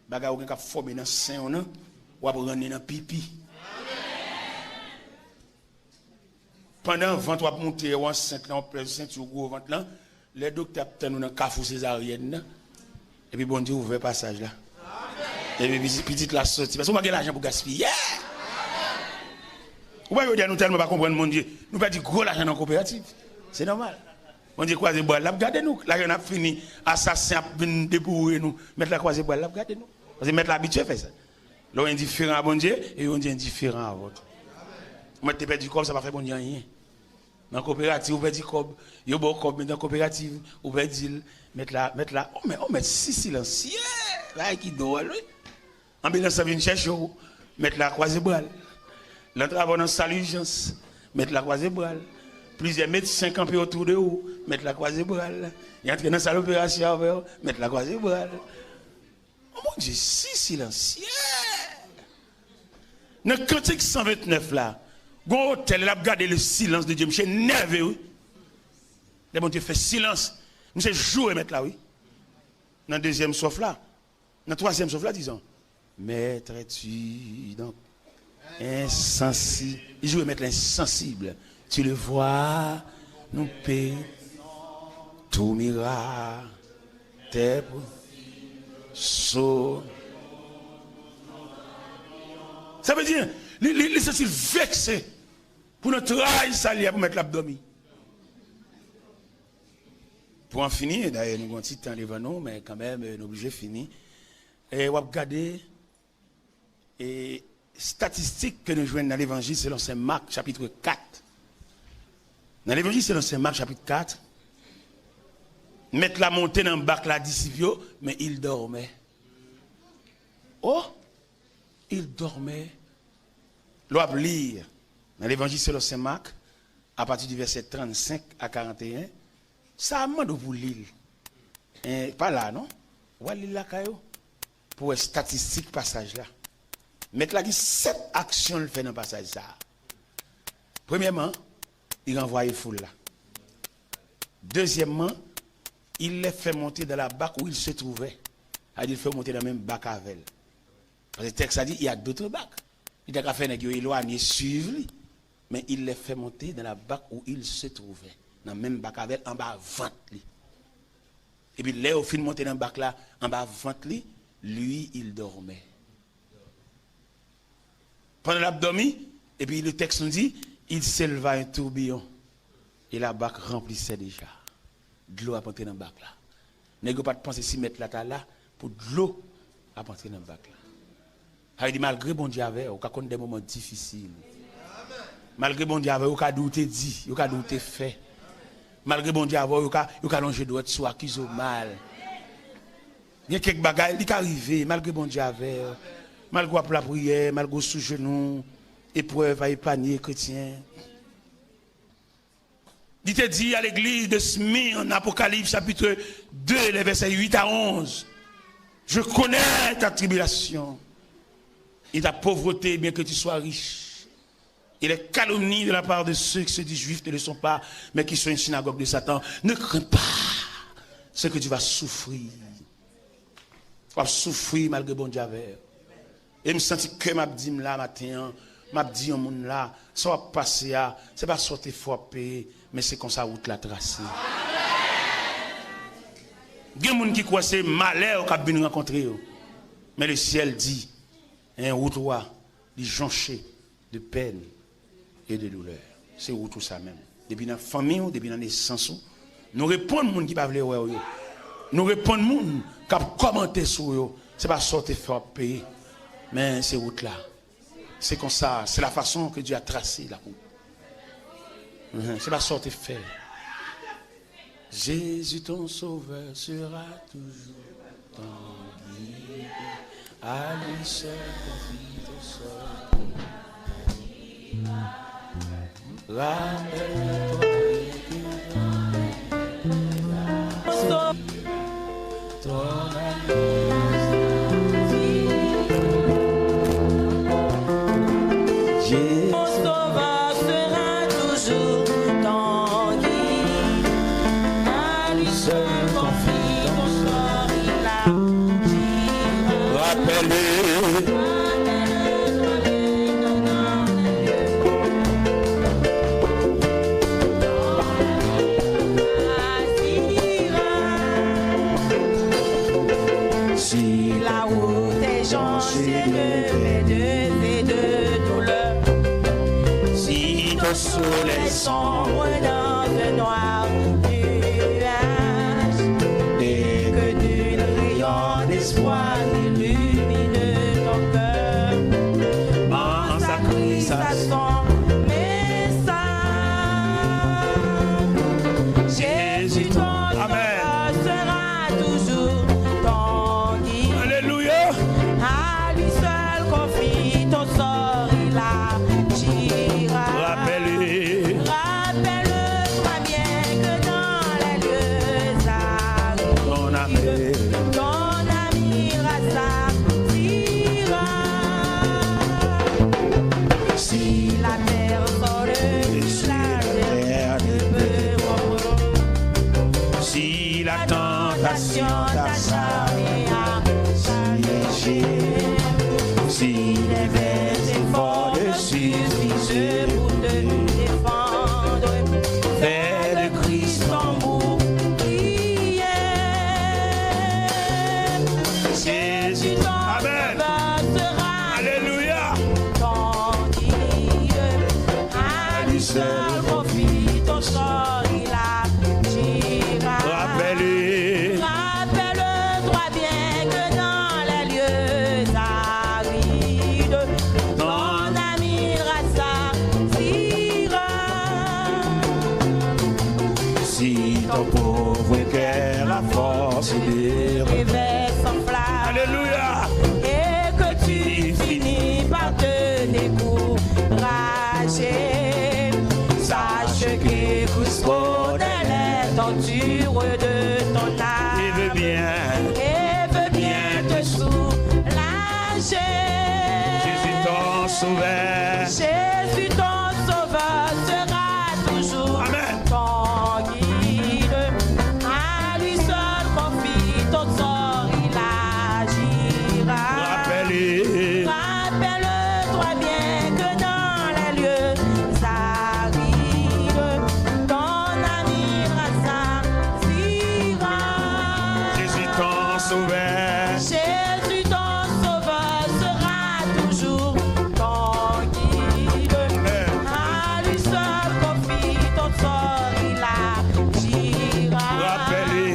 Bagay ou gen k ap fòme nan sen w nan, w ap rann li nan pipi. Pandan vant w ap moute, w ansent lan, w ap pèdi senti w gwo vant lan, lè doktè ap tann ou nan kafou sezaryèn nan, epi Bondye ouvè pasaj la. Epi pitit, pitit la soti. Paske ou pa gen lajan pou gaspiye. Ou pa jodi a nou tèlman pa konprann Bondye. Nou pèdi gwo lajan nan koperativ. Se nòmal. Bondye kwaze bra l, l ap gade nou. Lajan n ap fini, asasen ap vin depoure nou. Mèt la kwaze bra l, l ap gade nou. Paske mèt la abitye fè sa. Lè w endiferan a Bondye, e Bondye endiferan avè w tou. Ou mèt te pèdi kòb, sa pa fè Bondye anyen. Nan koperativ, ou pèdi kòb, yo ba w kòb, men nan koperativ, ou pèdi l. Mèt la, mèt la, o mèt, o mèt, si silansye, bagay ki dwòl, wi. Anbilans lan vin chèche w, mèt la kwaze bra l. L antrave w nan sal ijans, mèt la kwaze bra l. Plizyè medsen kanpe otou de ou, mèt la kwaze bra l. Y antre nan sal operasyon avè w, mèt la kwaze bra l. O Bondye si silansye! Nan Kantik san ventnèf la, gon otè l ap gade le silence de Dieu. Misye nève, wi. Lè Bondye fè silans, misye joure mèt la, wi. Nan dezyèm sòf la, nan twazyèm sòf la, dizon. Maître, tu donc insensible. Li joure mèt la ensansib. Tu le vois, nous péchons, tout miracle t'est possible. So, sa vle di, li, li, li santi l vekse pou nan tray sa li a pou mèt la ap dòmi. Pou an fini, dayè nou gon ti tan devan nou, men kanmenm, nou oblije fini. E w ap gade, e, statistik ke nou jwenn nan Levanjil selon Sen Mak, chapit kat. Nan Levanjil selon Sen Mak, chapit kat, mèt la monte nan bak la, disip yo, men il dormait. Oh, il dormait. Lè w ap li nan Levanjil selon Sen Mak, apati di vèsè trannsenk a karanteyen, sa a mande w pou li l. En, pa la, non. W al li l lakay ou pou w wè estatistik pasaj la. Mèt la gen sèt aksyon l fè nan pasaj sa a. Premyèman, li ranvwaye foul la. Dezyèmman, il les fait monter dans la barque où ils se trouvaient. Sa vle di l fè yo monte nan menm bak avè l. Paske tèks la di, il y a d'autres barques. Li ta ka fè nèg yo elwanye, swiv li. Men il les fait monter dans la barque où ils se trouvaient. Nan menm bak avè l, anba vant li. Epi lè yo fin monte nan bak la, anba vant li, lui, il dormait. Pandan l ap dòmi, epi le texte nous dit, il s'éleva un tourbillon, et la barque remplissait déjà. Dlo ap antre nan bak la. Nèg yo pa t panse si mèt la ta la pou dlo ap antre nan bak la. Sa vle di, malgre Bondye avè w, ou ka konn de moman difisil. Malgre Bondye avè w, yo ka di w te di, yo ka di w te fè. Malgre Bondye avè w, yo ka, yo ka lonje dwèt sou w, akize w mal. Gen kèk bagay, li ka rive, malgre Bondye avè w. Malgre w ap lapriyè, malgre w sou jenou, eprèv pa epanye kretyen. Li te di a legliz de Smyrne, Apocalypse chapitre deux, les versets huit à onze, je connais ta tribulation et ta pauvreté, bien que tu sois riche, et les calomnies de la part de ceux qui se disent juifs ne le sont pas, mais qui sont une synagogue de Satan. Ne crains pas ce que tu vas souffrir. W ap soufri malgre Bondye avè w. E m santi kè m ap di m la maten an, m ap di yon moun la, sa w ap pase a, se pa sa w te fè w ap peye, men se konsa wout la trase. Gen moun ki kwè se malè k ap vin rankontre yo. Men le syèl di, en, wout ou a, li jonche de pèn e de doulè. Se wout ou sa menm. Depi nan fanmi w, depi nan nesans ou, nou reponn moun ki pa vle wè w yo. Nou reponn moun k ap kòmante sou w yo. Se pa sa w te fè w ap peye. Men se wout la. Se konsa, c'est la façon que Dieu a tracé la route. Mhm, se pa sa w te fè. Jésus ton sauveur sera toujours ton guide. À lui seul confie ton sort. Rappelle-toi que ton ami Jésus. Ton sauveur sera toujours ton guide. À lui seul confie ton sort, il agira. Rappelle-le. Si la route est jonchée de plaies et de douleurs, si ton soleil sombre dans un noir nuage, et que nul rayon d'espoir n'illumine ton cœur, pense à Christ, à son message. Jésus, ton Amen. Sauveur, sera toujours ton guide. Alléluia. À lui seul confie ton sort, il agira. Rappelle-le. Rappelle-toi bien que dans les lieux arides, ton ami, ton ami reste. Si la terre sort de si la terre ne peut comprendre, si la tentation t'acharne à siéger, si les vers efforts te suffisent pour te défendre, fais de Christ ton bouclier. Jésus ton Amen. Sauveur sera Alléluia. Ton guide. À lui seul confie ton sort, il agira. Rappelle-le. Rappelle-toi bien que dans les lieux arides, ton ami rassasira. Si ton pauvre cœur a force de rêver sans flamme, Alléluia. Et que tu finis par te décourager, sache que Christ rôde les tortures de ton âme. Il veut bien, il veut bien te soulager. Jésus ton sauveur. Jésus ton sauveur sera toujours Amen. Ton guide. À lui seul confie ton sort, il agira. Rappelle-le. Rappelle-toi bien que dans les lieux arides, ton ami rassasira. Jésus ton sauveur. Jésus ton sauveur sera toujours ton guide. Amen. À lui seul confie ton sort, il agira. Rappelle-le.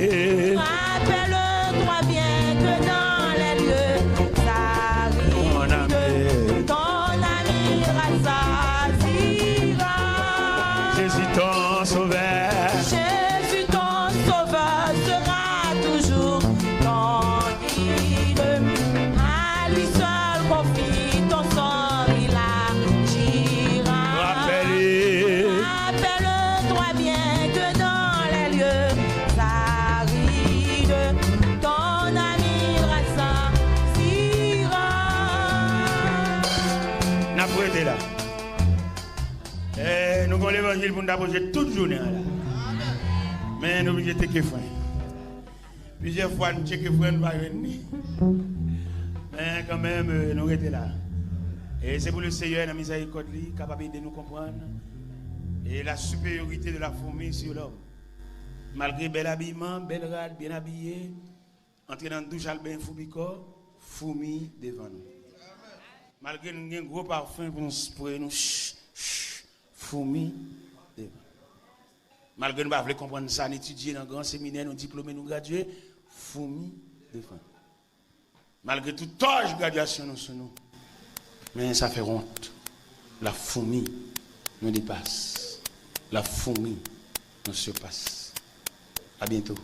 Rappelle-toi bien que dans les lieux arides, ton ami rassasira. Jésus ton sauveur. Jésus ton sauveur sera toujours ton guide. À lui seul confie ton sort, il agira. Rappelle-le. Rappelle-toi bien que dans les lieux arides, ton ami rassasira. N ap rete la. Eh, nou gen levanjil pou n ta preche tout jounen an la. Men nou oblije teke fren. Plizyè fwa n tcheke fren, n pa jwenn li. Men kanmenm, eh, nou rete la. E se pou Leseyè, nan mizèrikòd li, kapab ede nou konprann e la supériorité de la fourmi sur l'homme. Malgre bèl abiman, bèl rad, byen abiye, antre nan douch al benyen foumi kò, foumi devan nou. Malgre nou gen gwo pafen pou nou spraye nou, ch, ch, foumi devan. Malgre nou pa vle konprann sa n etidye nan gran seminè, nou diplome, nou gradye, foumi devan. Malgre tout tòj gradyasyon nou sou nou, men sa fè wont. La foumi nou depas. La fourmi, non, surpasse. À bientôt.